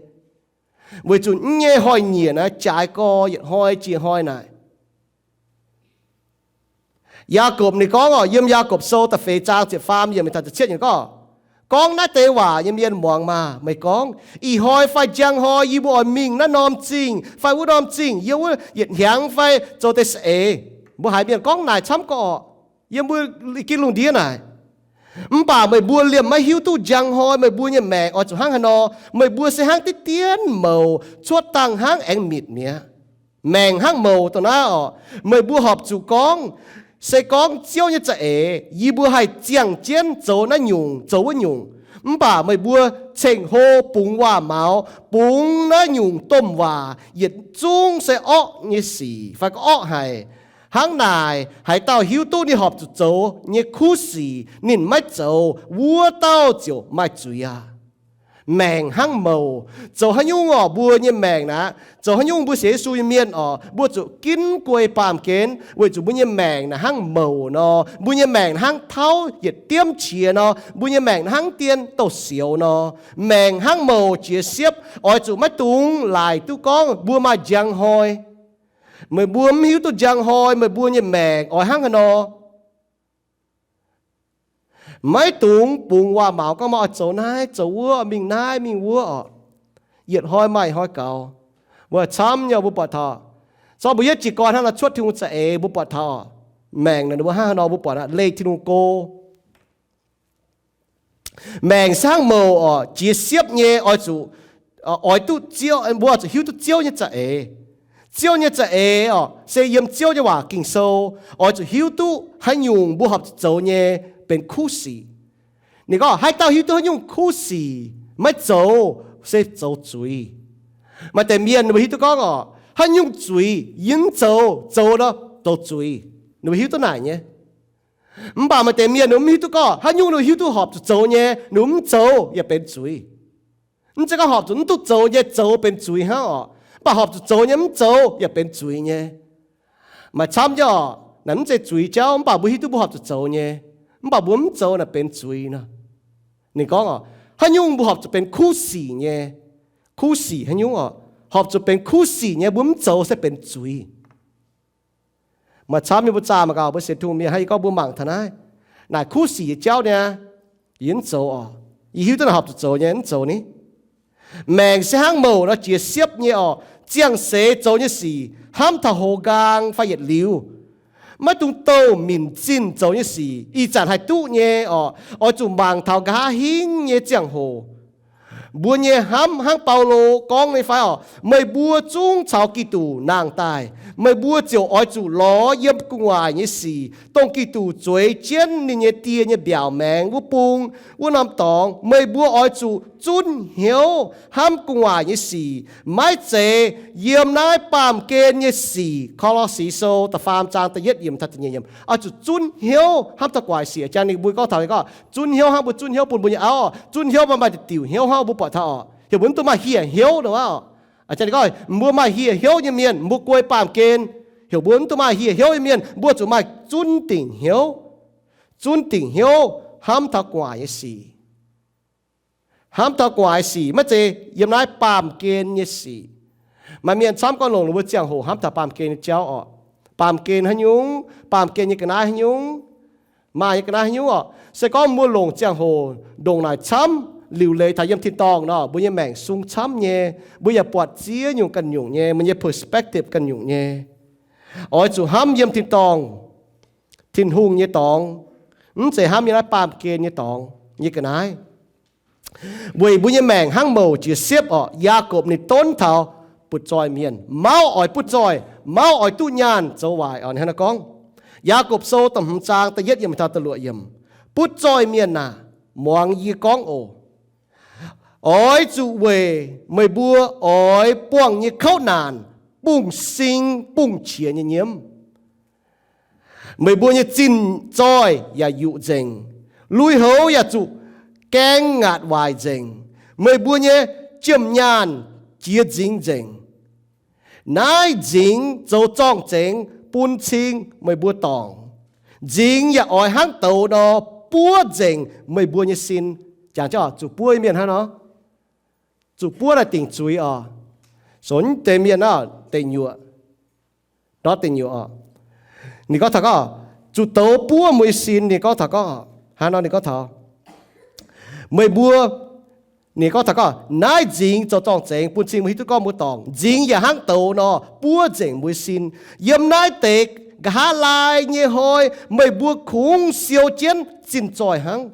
Weic zuqc yie nyei hnoi-nyieqc naaic jaaix gorx yietc hnoi jiex hnoi naaic. Yaagorpc ninh gorngv oc, yiem Yaagorpc Sou da'feix zaang ziepc faam yiemc mingh taux ziepc cietv yiemc gorngv, gorngv naaiv deix waac nyei mienh muangx maah! Meih gorngv, ih hnoi fai njang hnoi yie mbuo oix mingh naaiv norm zingh fai wuov norm zingh, yiem wuov yietc hnyangx fai zoux deix saeng-eix. Mbuo haiz mienh gorngv naaic camv gorqv yiem mbuo ginv lungh ndiev naaic. Mv baac meih mbuo liemh maiv hiuv duqv njang hnoi meih mbuo nyei maengc oix zuqc hnangv haaix nor. Meih mbuo se hnangv diqv dien mouz, cuotv dangh hnangv aengx mitc mi'aqv. Maengc hnangv mouz dongh naaiv oc. Meih mbuo horpc zuqc gorngv, se gorngv Ziouv nyei za'eix, yie mbuo haih ziangh jienv zoux naaiv nyungc zoux wuov nyungc. Mv baac meih mbuo ceng-hlo bungx waac-maux, bungx naaiv nyungc domh waac yietc zungv se orqv nyei sic fai gorngv orqv haic. Hnangv naaic, haaix dauh hiuv duqv ninh horpc zuqc zoux nyei kuv sic ninh maiv zoux, wuov dauh ziouc maaih zuiz aqv. Maengc hnangv mouz. Zoux haaix nyungc orqc, mbuo nyei maengc naaic, zoux haaix nyungc mbuo sienx Yesu nyei mienh orqc, mbuo zuqc ginv guei baamh gen, weic zuqc mbuo nyei maengc naaic hnangv mouz nor. Mbuo nyei maengc hnangv tauv yietc diemv qiex nor. Mbuo nyei maengc hnangv dien douz-sioux nor. Maengc hnangv mouz jiex siepv, oix zuqc maiv dungx laaic duqv gorngv mbuo maaih njang hnoi. Meih mbuo mv hiuv duqv njang hnoi meih mbuo nyei maengc oix hnangv haaix nor. Maiv dungx bungx waac-maux gorngv maaih oix zoux naaiv zoux wuov, mingh naaiv mingh wuov orqc. Yietc hnoi maaih hnoi gaux. Mbuo camv nyei, mbuo buatc taux, zorqv mbuo yietv jiez gorn hnangv nor cuotv Tin-Hungh za'eix, mbuo buatc taux maengc naaic ninh mbuo hnangv haaix nor, mbuo buatc aqv, leih Tin-Hungh go. Maengc se hnangv mouz orqc, jiex siepv nyei, oix zuqc, oix duqv Ziouv, mbuo oix zuqc hiuv duqv Ziouv nyei za'eix. Ziouv nyei za'eix orqc, se yiem Ziouv nyei waac Ging-Sou, oix zuqc hiuv duqv haaix nyungc mbuo horpc zuqc zoux nyei benx kuv sic. Ninh gorngv haaix dauh hiuv duqv haaix nyungc kuv sic maiv zoux se zoux zuiz. Maaih deix mienh ninh mbuo hiuv duqv gorngv orqc, haaix nyungc zuiz yie mv zoux, zoux nor zoux zuiz. Ninh mbuo hiuv duqv naaic nyei. Mv baac maaih deix mienh ninh mv hiuv duqv gorngv haaix nyungc ninh hiuv duqv horpc zuqc zoux nyei, ninh mv zoux yaac benx zuiz. Mv zeiz gorngv horpc zuqc mv duqv zoux nyei zoux benx zuiz hnangv orqc. baac horpc zuqc zoux nyei mv zoux yaac benx zuiz nyei. Maaih camv nyei orqc, naaic mv zeiz zuiz jauv, mv baac mbuo hiuv duqv mbuo horpc zuqc zoux nyei, mv baac mbuo mv zoux naaic benx zuiz nor. Ninh gorngv orqc, haaix nyungc mbuo horpc zuqc benx kuv sic nyei. Kuv sic haaix nyungc orqc? Horpc zuqc benx kuv sic nyei, mbuo mv zoux se benx zuiz. Maaih camv nyei mbuo zaah mangc gaax, mbuo sienx Tin-Hungh mienh hnangv yie gorngv mbuo mangc taux naaiv, naaic kuv sic nyei jauv niaa, yie mv zoux orqc. Yie hiuv duqv naaic horpc zuqc zoux nyei, mv zoux ni. Maengc se hnangv mouc nor jiex siepv nyei orqc. Ziangh seix zoux nyei sic hnamv taux hoz nqaang fai yietc liuz, maiv dungx douh minc zinh zoux nyei sic. Ih zanc haih duqv nyei orqc, oix zuqc mangc taux nqa'haav hingv nyei ziangh hoc. Mbuo nyei hnamv hnangv Baulo gorngv nyei fai orqc, meih mbuo zungv caux Giduc nangh daaih, meih mbuo ziouc oix zuqc lorz yiem gu'nguaaic nyei sic, dongh Giduc zueiz jienv ninh nyei die nyei mbiaauc maengx wuov bung, wuov norm dorngx. Meih mbuo oix zuqc zunv hnyouv hnamv gu'nguaaic nyei sic, maiv zeiz yiem naaiv baamh gen nyei sic. Ko^lo^si Sou da'faam zaang da'yietv yiemc taux da'nyeic yiemc. Oix zuqc zunv hnyouv hnamv taux gu'nguaaic sic. Jang ninh mbuo gorngv taux ninh gorngv zunv hnyouv hnangv mbuo zunv hnyouv bun mbuo nyei auv orqc. Zunv hnyouv maiv maaih diuc hnyouv hnangv mbuo buatc taux orqc, heuc mbuo mv dungx maaih hieh hnyouv nor orqc. Jang ninh gorngv mbuo maaih hieh hnyouv nyei mienh, mbuo guei baamh gen, heuc mbuo mv dungx maaih hieh hnyouv nyei mienh, mbuo zuqc maaih zunv dingc hnyouv. Zunv dingc hnyouv hnamv taux gu'nguaaic nyei sic. Hnamv taux gu'nguaaic sic, maiv zeiz yiem naaiv baamh gen nyei sic. Maaih mienh camv gorngv longc ninh mbuo ziangh hoc hnamv taux baamh gen nyei jauv orqc. Baamh gen haaix nyungc? Baamh gen nyei ga'naaiv haaix nyungc? Maaih nyei ga'naaiv haaix nyungc orqc? Se gorngv mbuo longc ziangh hoc ndongc naaic camv liuc leiz taux yiem tin-dorngh nor, mbuo nyei maengc sung camv nyei, mbuo yaac buatc ziex nyungc ganh nyungc nyei, mbuo nyei perspective ganh nyungc nyei. Oix zuqc hnamv yiem tin-dorngh, Tin-Hungh nyei dorngx, mv zeiz hnamv yiem naaiv baamh gen nyei dorngx nyei ga'naaiv. Weic mbuo nyei maengc hnangv mouc jiex siepv orqc. Yaagorpc ninh donv taux butv-zoih mienh, mauv oix butv-zoih, mauv oix duqv nyaanh zoux waaic orqc. Ninh hnangv naaiv gorngv, Yaagorpc Sou da'hmz zaang da'yietv yiemc taux da'luoqc yiemc, Butv-zoih mienh aac, muangx yie gorngv oc. Oix zuqc weic meih mbuo oix buangh nyei kouv naanc bungx-sing bungx-qiex nyei nyiemv. Meih mbuo nyei zinh zoih yaac yuqc nzengc, lui-houx yaac zuqc gaeng ngaatc waaic nzengc. Meih mbuo nyei jiem nyaanh jiex nzingx nzengc. Naaiv nzingx zoux zorng-zengx bun cing meih mbuo dorngc. Nzingx yaac oix hnangv douz nor buov nzengc meih mbuo nyei sin. Jangx jienv zuqc buov nyei mienh hnangv nor, zuqc buov naaiv dingc zuiz oc. Sou deix mienh naaiv deic nyuoqc, ndortv deic nyuoqc oc. Ninh gorngv taux gorngv zuqc douz buov mbuo nyei sin. Ninh gorngv taux gorngv hnangv nor, ninh gorngv taux meih mbuo, ninh gorngv taux gorngv naaiv nzingx zoux zorng-zengx bun cing mbuo hiuv duqv gorngv mbuo dorngc. Nzingx yaac hnangv douz nor buov nzengc mbuo nyei sin. Yiem naaiv deix nqa'haav laai nyei hnoi meih mbuo kungx siou jienv zinh zoih hnangv.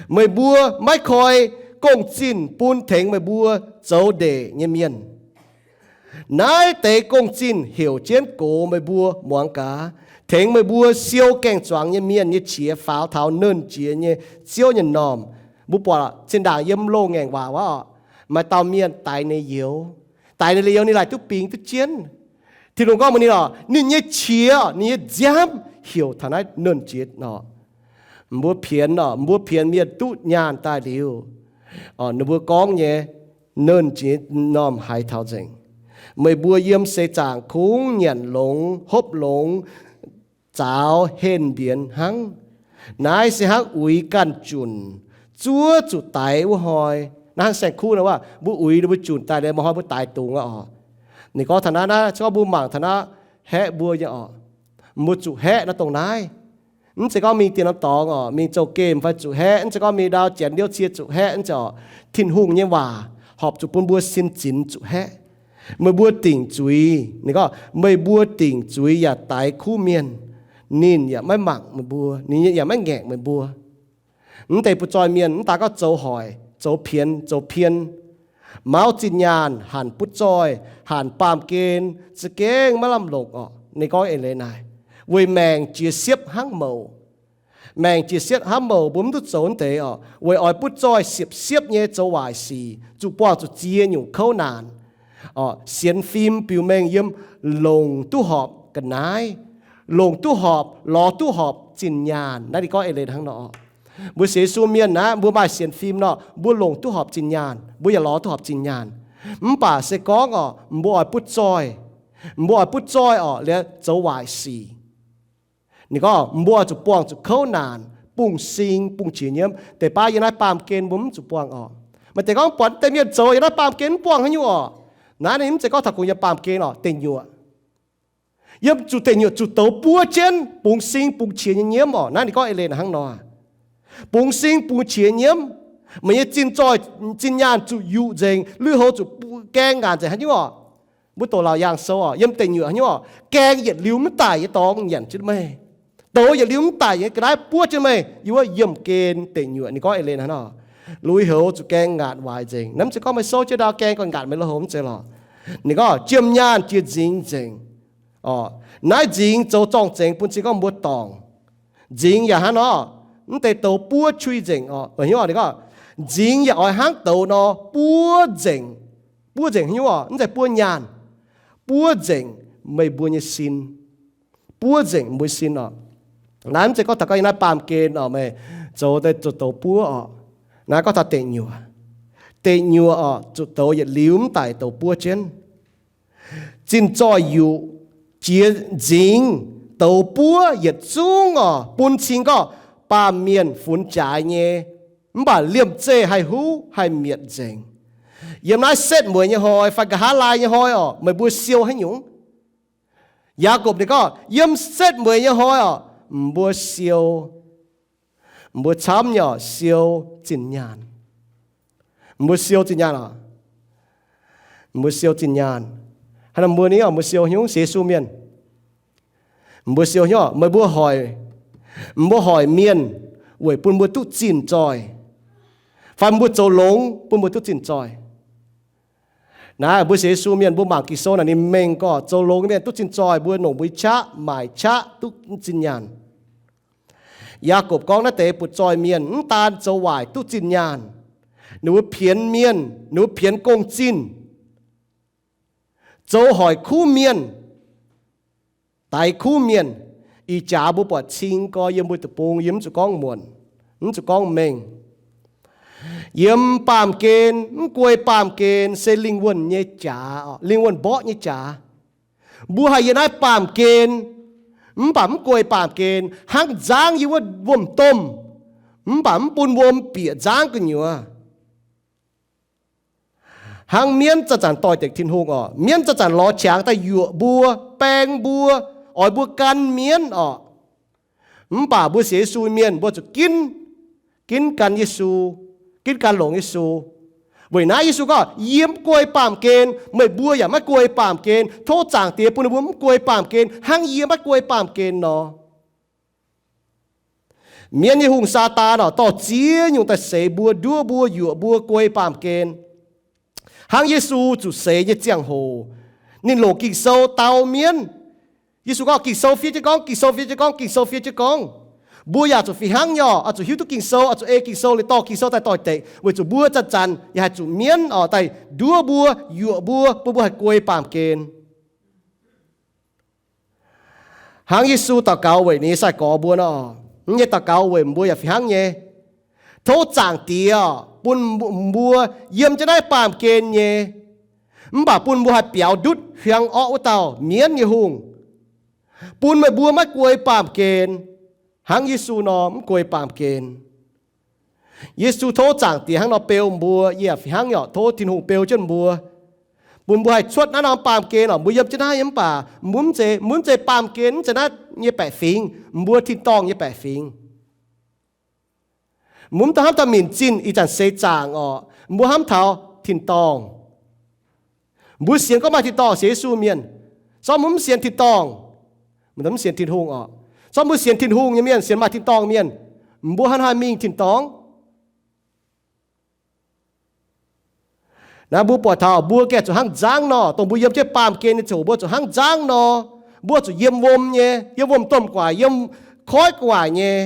Meih mbuo maiv koi gong-zinh bun tengx meih mbuo zoux ndeic nyei mienh. Naaiv deix gong-zinh heuc jienv gox meih mbuo muangx gaax, tengx meih mbuo siou gaeng-zuangx nyei mienh nyei qiex faaux taux nernh jiex nyei Ziouv nyei m'normh. Mbuo buatc zinh ndaangc yiem loz-ngaengc waac wuov oc, maaih dauh mienh daix ninh youz. Daix ninh youz ninh laaic duqv bingx duqv jienv. Tin-Hungh gorngv mbuox ninh oc, ninh nyei qiex, ninh nyei nziaamv heuc taux naaiv nernh jiex nor. Mbuo pienx oc, mbuo pienx mienh duqv nyaanh daaih liuz, ninh mbuo gorngv nyei nernh jiex m'normh haiz taux nzengc. Meih mbuo yiem seix zaangc kungx nyanc longx, hopv longx, zaaux henh mbienx hnangv. Naaiv se hnangv uix ganh junc zuov zuqc daix wuov hnoi. Naaiv hnangv saeng-kuv nor wuov, mbuo uix ninh mbuo junc daaih liuz, mbuo hnoi mbuo daix dungz aqv oc. Ninh gorngv taux naaiv, naaiv se gorngv mbuo mangc taux naaiv, haeqv mbuo nyei oc. Mbuo zuqc haeqv naaiv dongh naaiv. Mv zeiz gorngv mingh dien norm dorngx oc, mingh zouv gemh fai zuqc haeqv. Mv zeiz gorngv mingh ndau janx liouv cie zuqc haeqv. Mv zeiz oc. Tin-Hungh nyei waac horpc zuqc bun mbuo sin zinx zuqc haeqv. Meih mbuo dingc zuiz, ninh gorngv, meih mbuo dingc zuiz yaac daix kuv mienh, ninh yaac maiv mangc meih mbuo, ninh yaac maiv ngaengc meih mbuo. Mv deix butv-zoih mienh mv daaih gorngv zoux hoic, zoux pienx, zoux pien, mauv zinh nyaanh, hanc butv-zoih, hanc baamh gen, za'gengh maiv lamh longc orqc. Ninh gorngv eix leiz naaic, weic maengc jiex siepv hnangv mouc. Maengc jiex siepv hnangv mouc, mbuo mv duqv zoux naaiv deix oc. Weic oix butv-zoih siepv-siepv nyei zoux waaic sic, zuqc buangh zuqc ziex nyungc kouv naanc. Sienx fim biux mengh yiem longc duqv horpc ga'naaiv, longc duqv horpc, lorz duqv horpc zinh nyaanh. Naaiv ninh gorngv eix leiz hnangv nor. Mbuo sienx Yesu mienh naaiv, mbuo maaih sienx fim nor, mbuo longc duqv horpc zinh nyaanh, mbuo yaac lorz duqv horpc zinh nyaanh. Mv baac se gorngv orqc, mbuo oix butv zoih, mbuo oix butv zoih orqc, liuz zoux waaic sic. Ninh gorngv mbuo oix zuqc buangh zuqc kouv naanc, bungx sing bungx qiex nyiemv. Deix baav yiem naaiv baamh gen mbuo mv zuqc buangh orqc. Maaih deix gorngv buatc deix mienh zoux yiem naaiv baamh gen mv buangh haaix nyungc orqc. Naaiv ninh mv zeiz gorngv taux kungx yiem baamh gen orqc, deic nyuoqc. Yiem zuqc deic nyuoqc zuqc douz buov jienv, bungx sing bungx qiex nyei nyiemv orqc. Naaiv ninh gorngv eix leiz hnangv nor, bungx sing bungx qiex nyiemv, meih nyei zinh zoih zinh nyaanh zuqc yuqc nzengc, lui-houx zuqc gaeng ngaanc nzengc haaix nyungc orqc. Mbuo doqc Laauc Yaangh Sou orqc, yiem deic nyuoqc haaix nyungc orqc, gaeng yietc liuz mv daic nyei dorngx nyanc jienv meih, douz yietc liuz mv daic nyei ga'naaiv buov jienv meih, yiem wuov yiemh gen deic nyuoqc. Ninh gorngv eix leiz hnangv nor, lui-houx zuqc gaeng ngaatc waaic nzengc. Naaiv mv zeiz gorngv meih souv jienv ndau gaeng gauh ngaatc meih lui-houx, mv zeiz lorqc. Ninh gorngv jiem nyaanh jiex nzingx nzengc. Orqc, naaiv nzingx zoux zorng-zengx bun cing gorngv mbuo dorngc. Nzingx yaac hnangv nor, mv deix douz buov qui nzengc orqc. Ninh gorngv, nzingx yaac oix hnangv douz nor buov nzengc. Buov nzengc haaix nyungc orqc? Mv zeiz buov nyaanh, buov nzengc meih mbuo nyei sin. Buov nzengc mbuo sin orqc. Naaiv mv zeiz gorngv taux gorngv yiem naaiv baamh gen orqc, meih zoux deix zuqc douz buov orqc. Naaiv gorngv taux deic nyuoqc. Deic nyuoqc orqc, zuqc douz yietc liuz mv daic douz buov jienv. Zinh zoih yuqc jiex nzingx, douz buov yietc zungv orqc, bun cing gorngv baamh mienh funx jaaix nyei, mv baac liemh zeih haih huv haih mietc nzengc. Yiem naaiv setv mueiz nyei hnoi fai nqa'haav laai nyei hnoi orqc, meih mbuo siou haaix nyungc? Yaagorpc ninh gorngv, yiem setv mueiz nyei hnoi orqc, mbuo siou, mbuo camv nyei orqc, siou zinh nyaanh. Mbuo siou zinh nyaanh orqc. Mbuo siou zinh nyaanh. Hnangv naaic mbuo ni orqc, mbuo siou haaix nyungc? Sienx Yesu mienh, mbuo siou haaix nyungc orqc? Meih mbuo hoic, mbuo hoic mienh weic bun mbuo duqv zinh zoih, fai mbuo zoux longx bun mbuo duqv zinh zoih. Naaiv mbuo sienx Yesu mienh mbuo mangc Ging-Sou naaic ninh mengh gorngv zoux longx nyei mienh duqv zinh zoih, mbuo longc mbuo nyei qaqv maaic qaqv duqv zinh nyaanh. Yaagorpc gorngv naaiv deix butv zoih mienh mv daan zoux waaic duqv zinh nyaanh, ninh mbuo pienx mienh, ninh mbuo pienx gong-zinh, zoux hoic kuv mienh, daix kuv mienh. Ih jaax mbuo buatc cing gorx yiem mbuo deic-bung, yie mv zuqc gorngv muonc, mv zuqc gorngv mengh. Yiem baamh gen, mv guei baamh gen se lingh wuonh nyei jaax, lingh wuonh mborqv nyei jaax. Mbuo haih yiem naaiv baamh gen, mv baac mv guei baamh gen, hnangv nzangv yiem wuov wuom-domh, mv baac mv bun wuom bieqc nzangv gu'nyuoz. Hnangv mienv zanc-zanc doix-dekc Tin-Hungh orqc, mienv zanc-zanc lorz qangx daaih yuoqc mbuo, baeng mbuo, oix mbuo gan mienv orqc. Mv baac mbuo sienx Yesu mienh mbuo zuqc ginv, ginv gan Yesu, ginv gan longc Yesu. Weic naaiv Yesu gorngv, yie mv guei baamh gen, meih mbuo yaac maiv guei baamh gen. Tov Zaangc Diex bun ninh mbuo mv guei baamh gen hnangv yie maiv guei baamh gen nor. Mienv nyei hungh Saadaan orqc, dorh ziex nyungc daaih seix mbuo, nduov mbuo, yuoqc mbuo, guei baamh gen. Hnangv Yesu zuqc seix nyei ziangh hoc, ninh longc Ging-Sou dau mienv. Yesu gorngv, Ging-Sou fiev jienv gorngv, Ging-Sou fiev jienv gorngv, Ging-Sou fiev jienv gorngv. Mbuo yaac zuqc fih hnangv nyei orqc, oix zuqc hiuv duqv Ging-Sou, oix zuqc ei Ging-Sou liuz dorh Ging-Sou daaih doix-dekc, weic zuqc mbuo zanc-zanc yaac haih zuqc mienv orqc, daaih nduov mbuo, yuoqc mbuo, bun mbuo haih guei baamh gen. Hnangv Yesu daux gaux weic ninh nyei sai-gorx mbuo nor, ninh nyei daux gaux weic mbuo yaac fih hnangv nyei. Tov Zaangc Diex bun mbuo yiem jienv naaiv baamh gen nyei, mv baac bun mbuo haih biaux ndutv hiuang orqv wuov dauh mienv nyei hungh, bun meih mbuo maiv guei baamh gen, hnangv Yesu nor mv guei baamh gen. Yesu tov Zaangc Diex hnangv nor beu mbuo, yie yaac fih hnangv nyei orqc, tov Tin-Hungh beu jienv mbuo, bun mbuo haih cuotv naaiv norm baamh gen orqc. Mbuo yiem jienv naaiv nyei mv baac mbuo mv zeiz, mbuo mv zeiz baamh gen, mv zeiz naaiv nyei baeqc fingx, mbuo tin-dorngh nyei baeqc fingx. Mbuo mv daan hnamv taux minc zinh ih zanc seix zaangc orqc, mbuo hnamv taux tin-dorngh. Mbuo sienx gorngv maaih tin-dorngh sienx Yesu mienh, sortv mbuo mv sienx tin-dorngh, mv sienx Tin-Hungh orqc. Sortv mbuo sienx Tin-Hungh nyei mienh, sienx maaih tin-dorngh mienh, mbuo hnangv haaix mingh tin-dorngh? Naaiv mbuo buatc taux mbuo gengh zuqc hnangv nzangv nor, dongh mbuo yiem jienv baamh gen nyei ziangh hoc mbuo zuqc hnangv nzangv nor, mbuo zuqc yiem wuom nyei, yiem wuom-domh gu'nguaaic, yiem koiv gu'nguaaic nyei.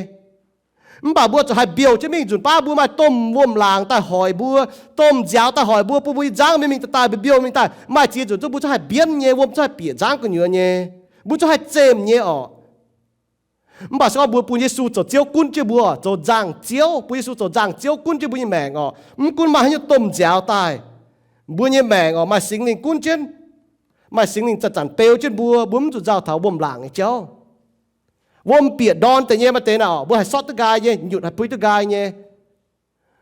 Mv baac mbuo zuqc haih mbiouh jienv mingh. Nzunc baav mbuo maaih domh wuom-laangc daaih hoic mbuo, domh nziaaux daaih hoic mbuo, bun mbuo nyei nzangv mingh mingh daaih daaih mbiouh mingh daaih, maaih ziex nzunc zungv mbuo zungv haih mbienv nyei, wuom zungv haih bieqc nzangv gu'nyuoz nyei, mbuo zungv haih zemh nyei orqc. Mv baac se gorngv mbuo bun Yesu zoux Ziouv gunv jienv mbuo, zoux nzangc-ziouv, bun Yesu zoux nzangc-ziouv gunv jienv mbuo nyei maengc orqc, mv gunv maaih haaix nyungc domh nziaaux daaih, Mbuo nyei maengc oc, maaih Singx Lingh gunv jienv, maaih Singx Lingh zanc-zanc beu jienv mbuo, mbuo mv zuqc nzauh taux wuom-laangc nyei jauv. Wuom bieqc ndorn deix nyei maaih deix naaic oc, mbuo haih sortv duqv nqaai nyei, nyutc haih puix duqv nqaai nyei.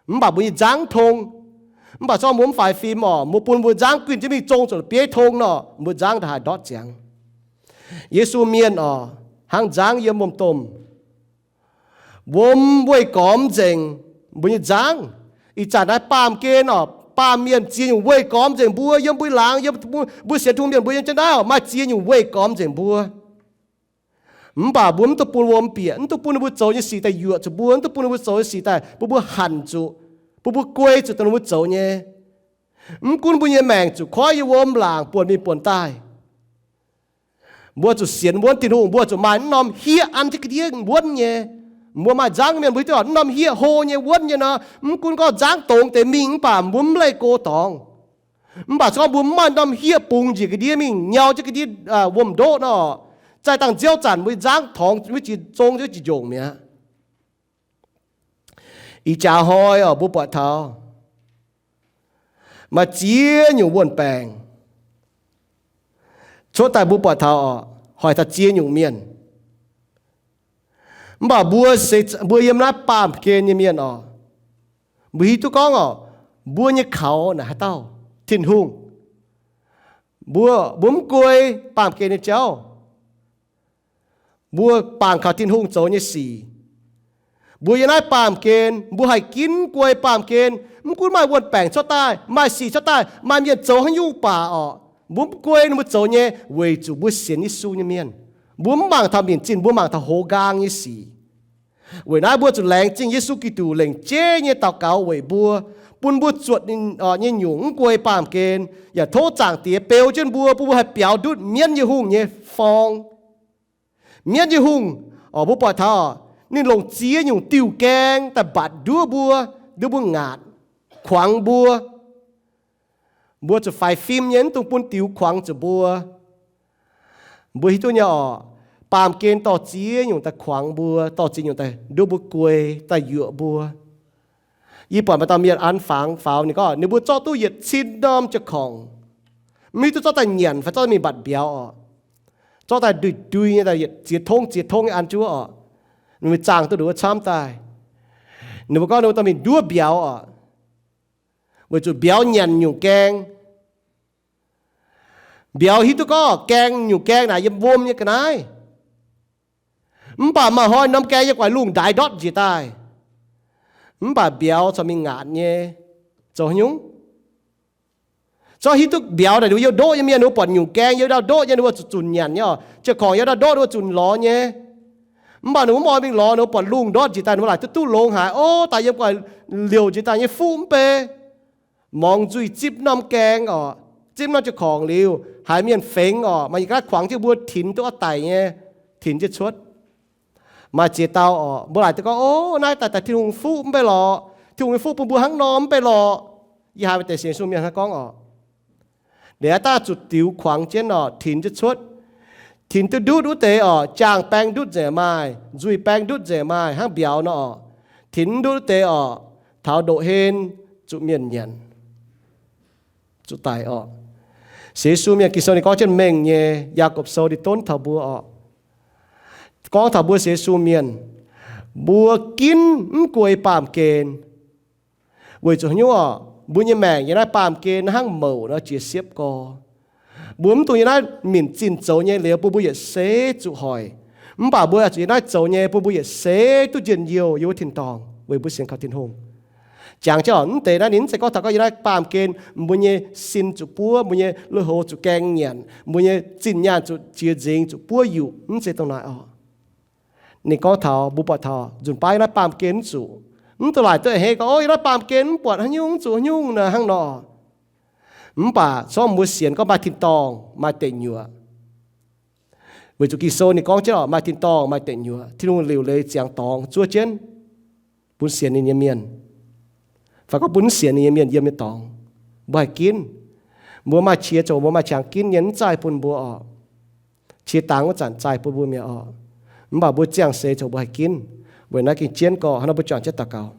Mv baac mbuo nyei nzangv tong. Mv baac zorqv mbuo mv faix fim oc, mbuo bun mbuo nzangv guinh jienv mingh zong zuqc la'bieiv tong nor, mbuo nzangv ndaaih haih ndortv ziangx. Yesu mienh oc, hnangv nzangv yiem wuom-domh. Wuom weih gormx nzengc mbuo nyei nzangv. Ih zanc naaiv baamh gen oc, baamh mienh ziex nyungc weih gormx nzengc mbuo, yiem mbuo laangz, yiem mbuo sienx Tin-Hungh mienh mbuo yiem jienv naaiv oc, maaih ziex nyungc weih gormx nzengc mbuo. Mv baac mbuo mv duqv bun wuom bieqc, mv duqv bun ninh mbuo zoux nyei sic daaih yuoqc zuqc mbuo, mv duqv bun ninh mbuo zoux nyei sic daaih bun mbuo hanc zuqc, bun mbuo guei zuqc dongh ninh mbuo zoux nyei. Mv gunv mbuo nyei maengc zuqc koiv yiem wuom-laangc buonc mingh buonc daaih, mbuo zuqc sienx wuonv Tin-Hungh, mbuo zuqc maaih naaiv norm hieqv an jienv ga'ndiev wuonv nyei. Mbuo maaih nzangv mienh mbuo hiuv duqv naaiv norm hieqv hlo nyei wuonv nyei nor, mv gunv gorngv nzangv dongz deix mingh mv baac mbuo mv leih go dorngx. Mv baac se gorngv mbuo mv maaih norm hieqv bungx njiec ga'ndiev mingh nyau jienv ga'ndiev wuom-ndoqv nor, zaih dangh nziouv zanc mbuo nzangv torngx mbuo jiex zong jiex njongc mi'aqv. Ih jaax hnoi oc, mbuo buatc taux maaih ziex nyungc wuon-baengc cuotv daaih, mbuo buatc taux oc, hoic taux ziex nyungc mienh. Mv baac mbuo se mbuo yiem naaiv baamh gen nyei mienh oc, mbuo hiuv duqv gorngv oc, mbuo nyei kaux naaic haaix dauh? Tin-Hungh. Mbuo, mbuo mv guei baamh gen nyei jauv. Mbuo bangc kaux Tin-Hungh zoux nyei sic. Mbuo yiem naaiv baamh gen, mbuo haih ginv guei baamh gen. Mv gunv maaih wuon-baengc cuotv daaih, maaih sic cuotv daaih, maaih mienh zoux haaix nyungc baac oc, mbuo mv guei ninh mbuo zoux nyei, weic zuqc mbuo sienx Yesu nyei mienh. Mbuo mv mangc taux minc zinh, mbuo mangc taux hoz nqaang nyei sic. Weic naaiv mbuo zuqc laengz zingh Yesu Giduc lengc jeiv nyei daux gaux weic mbuo, bun mbuo zuotc ninh nyei nyungc mv guei baamh gen, yaac tov Zaangc Diex beu jienv mbuo, bun mbuo haih biaux ndutv mienv nyei hungh nyei forng. Mienv nyei hungh, mbuo buatc taux ninh longc ziex nyungc diuh gaeng daaih mbatc nduov mbuo, nduov mbuo ngaatc, kuangx mbuo. Mbuo zuqc faix fim nyei, mv dungx bun diux kuangx zuqc mbuo. Mbuo hiuv duqv nyei oc, baamh gen dorh ziex nyungc daaih kuangx mbuo, dorh ziex nyungc daaih nduov mbuo guei, daaih yuoqc mbuo. Yie buatc maaih dauh mienh an fangx faaux, ninh gorngv ninh mbuo zorqv duqv yietc cin norm jiex korngc, mv hiuv duqv zorqv daaih nyanc fai zorqv mingh mbatc mbiauz oc. Zorqv daaih ndui-ndui nyei, daaih yietc ziex tongv ziex tongv nyei an jienv wuov oc. Ninh mbuo zaangh duqv nduqc wuov camv daaih. Ninh mbuo gorngv ninh mbuo dorh mingh nduov mbiauz oc, weic zuqc mbiauz nyanc nyungc gaeng. Mbiauz hiuv duqv gorngv gaeng nyungc gaeng naaic yiem wuom nyei ga'naaiv. Mv baac maaih hnoi norm gaeng yiem gu'nguaaic lungh ndaix ndortv njiec daaih. Mv baac mbiauz corc mingh ngaatc nyei. Zoux haaix nyungc? Zorqv hiuv duqv mbiauz naaic ninh mbuo yiem ndoqv nyei mienh, ninh mbuo buatc nyungc gaeng yiem ndau ndoqv nyei, ninh mbuo zuqc zunc nyanc nyei oc. Jiex korngc yiem ndau ndoqv ninh mbuo zunc lorz nyei. Mv baac ninh mbuo mv oix mingh lorz, ninh mbuo buatc lungh ndortv njiec daaih, ninh mbuo laaic duqv duqv longx haic. Ov, daaih yiem gu'nguaaic liouc njiec daaih nyei fuqv mv bei. Morngx nzuih zipv norm gaeng oc, zipv norm jiex korngc liuz, haiz mienh fengx oc, maaih yietc ga'naaiv kuangx jienv mbuo, tinx duqv oix daic nyei, tinx jienv cuotv. Maaih ziex dauh oc, mbuo laaic duqv gorngv, ov, naaiv daaih daaih Tin-Hungh fuqv mv bei lorqc. Tin-Hungh nyei fuqv bun mbuo hnangv nor mv bei lorqc. Yie haiz maaih deix sienx Yesu mienh hnangv gorngv oc, ninh aav dangh zuqc diux kuangx jienv oc, tinx jienv cuotv. Tinx duqv ndutv wuov deix oc, jaangh baeng ndutv nzengc maaih, nzuih baeng ndutv nzengc maaih, hnangv mbiauz nor oc. Tinx ndutv wuov deix oc, taux ndoqv-hlen zuqc mienh nyanc, zuqc daic oc. Sienx Yesu mienh, Ging-Sou ninh gorngv jienv mengh nyei, Yaagorpc Sou ninh donv taux mbuo oc, gorngv taux mbuo sienx Yesu mienh, mbuo ginv mv guei baamh gen. Weic zuqc haaix nyungc oc? Mbuo nyei maengc yiem naaiv baamh gen hnangv mouc nor jiex siepv gorx. Mbuo mv dungx yiem naaiv minc zinh zoux nyei liuz bun mbuo yietc seix zuqc hoic. Mv baac mbuo zuqc yiem naaiv zoux nyei bun mbuo yietc seix duqv njien-youh yiem wuov tin-dorngh weic mbuo sienx kaux Tin-Hungh. Jangx jienv oc, mv deix naaiv ninh mv zeiz gorngv taux gorngv yiem naaiv baamh gen mbuo nyei sin zuqc buov, mbuo nyei lui-houx zuqc gaeng nyanc, mbuo nyei zinh nyaanh zuqc jiex nzengx zuqc buov yuqc, mv zeiz dongh naaic oc. Ninh gorngv taux mbuo buatc taux nzunc baav yiem naaiv baamh gen mv zuqc, mv dungx laaic duqv a'hneiv gorngv, ov, yiem naaiv baamh gen mv buatc haaix nyungc, mv zuqc haaix nyungc nor hnangv nor. Mv baac corc mbuo sienx gorngv maaih tin-dorngh maaih deic nyuoqc. Weic zuqc Ging-Sou ninh gorngv jienv oc, maaih tin-dorngh maaih deic nyuoqc, Tin-Hungh liuc leiz ziangx dorngx zuov jienv bun sienx ninh nyei mienh, fai gorngv bun mv sienx ninh nyei mienh yiem nyei dorngx. Mbuo haih ginv. Mbuo maaih qiex ziouc mbuo maaih qangx ginv nyei, mv zaih bun mbuo oc. Qiex dangx wuov zanc zaih bun mbuo mi'aqv oc. Mv baac mbuo ziangh seix ziouc mbuo haih ginv. Weic naaiv ging jienv gorx, hnangv nor mbuo juangc jienv daux gaux.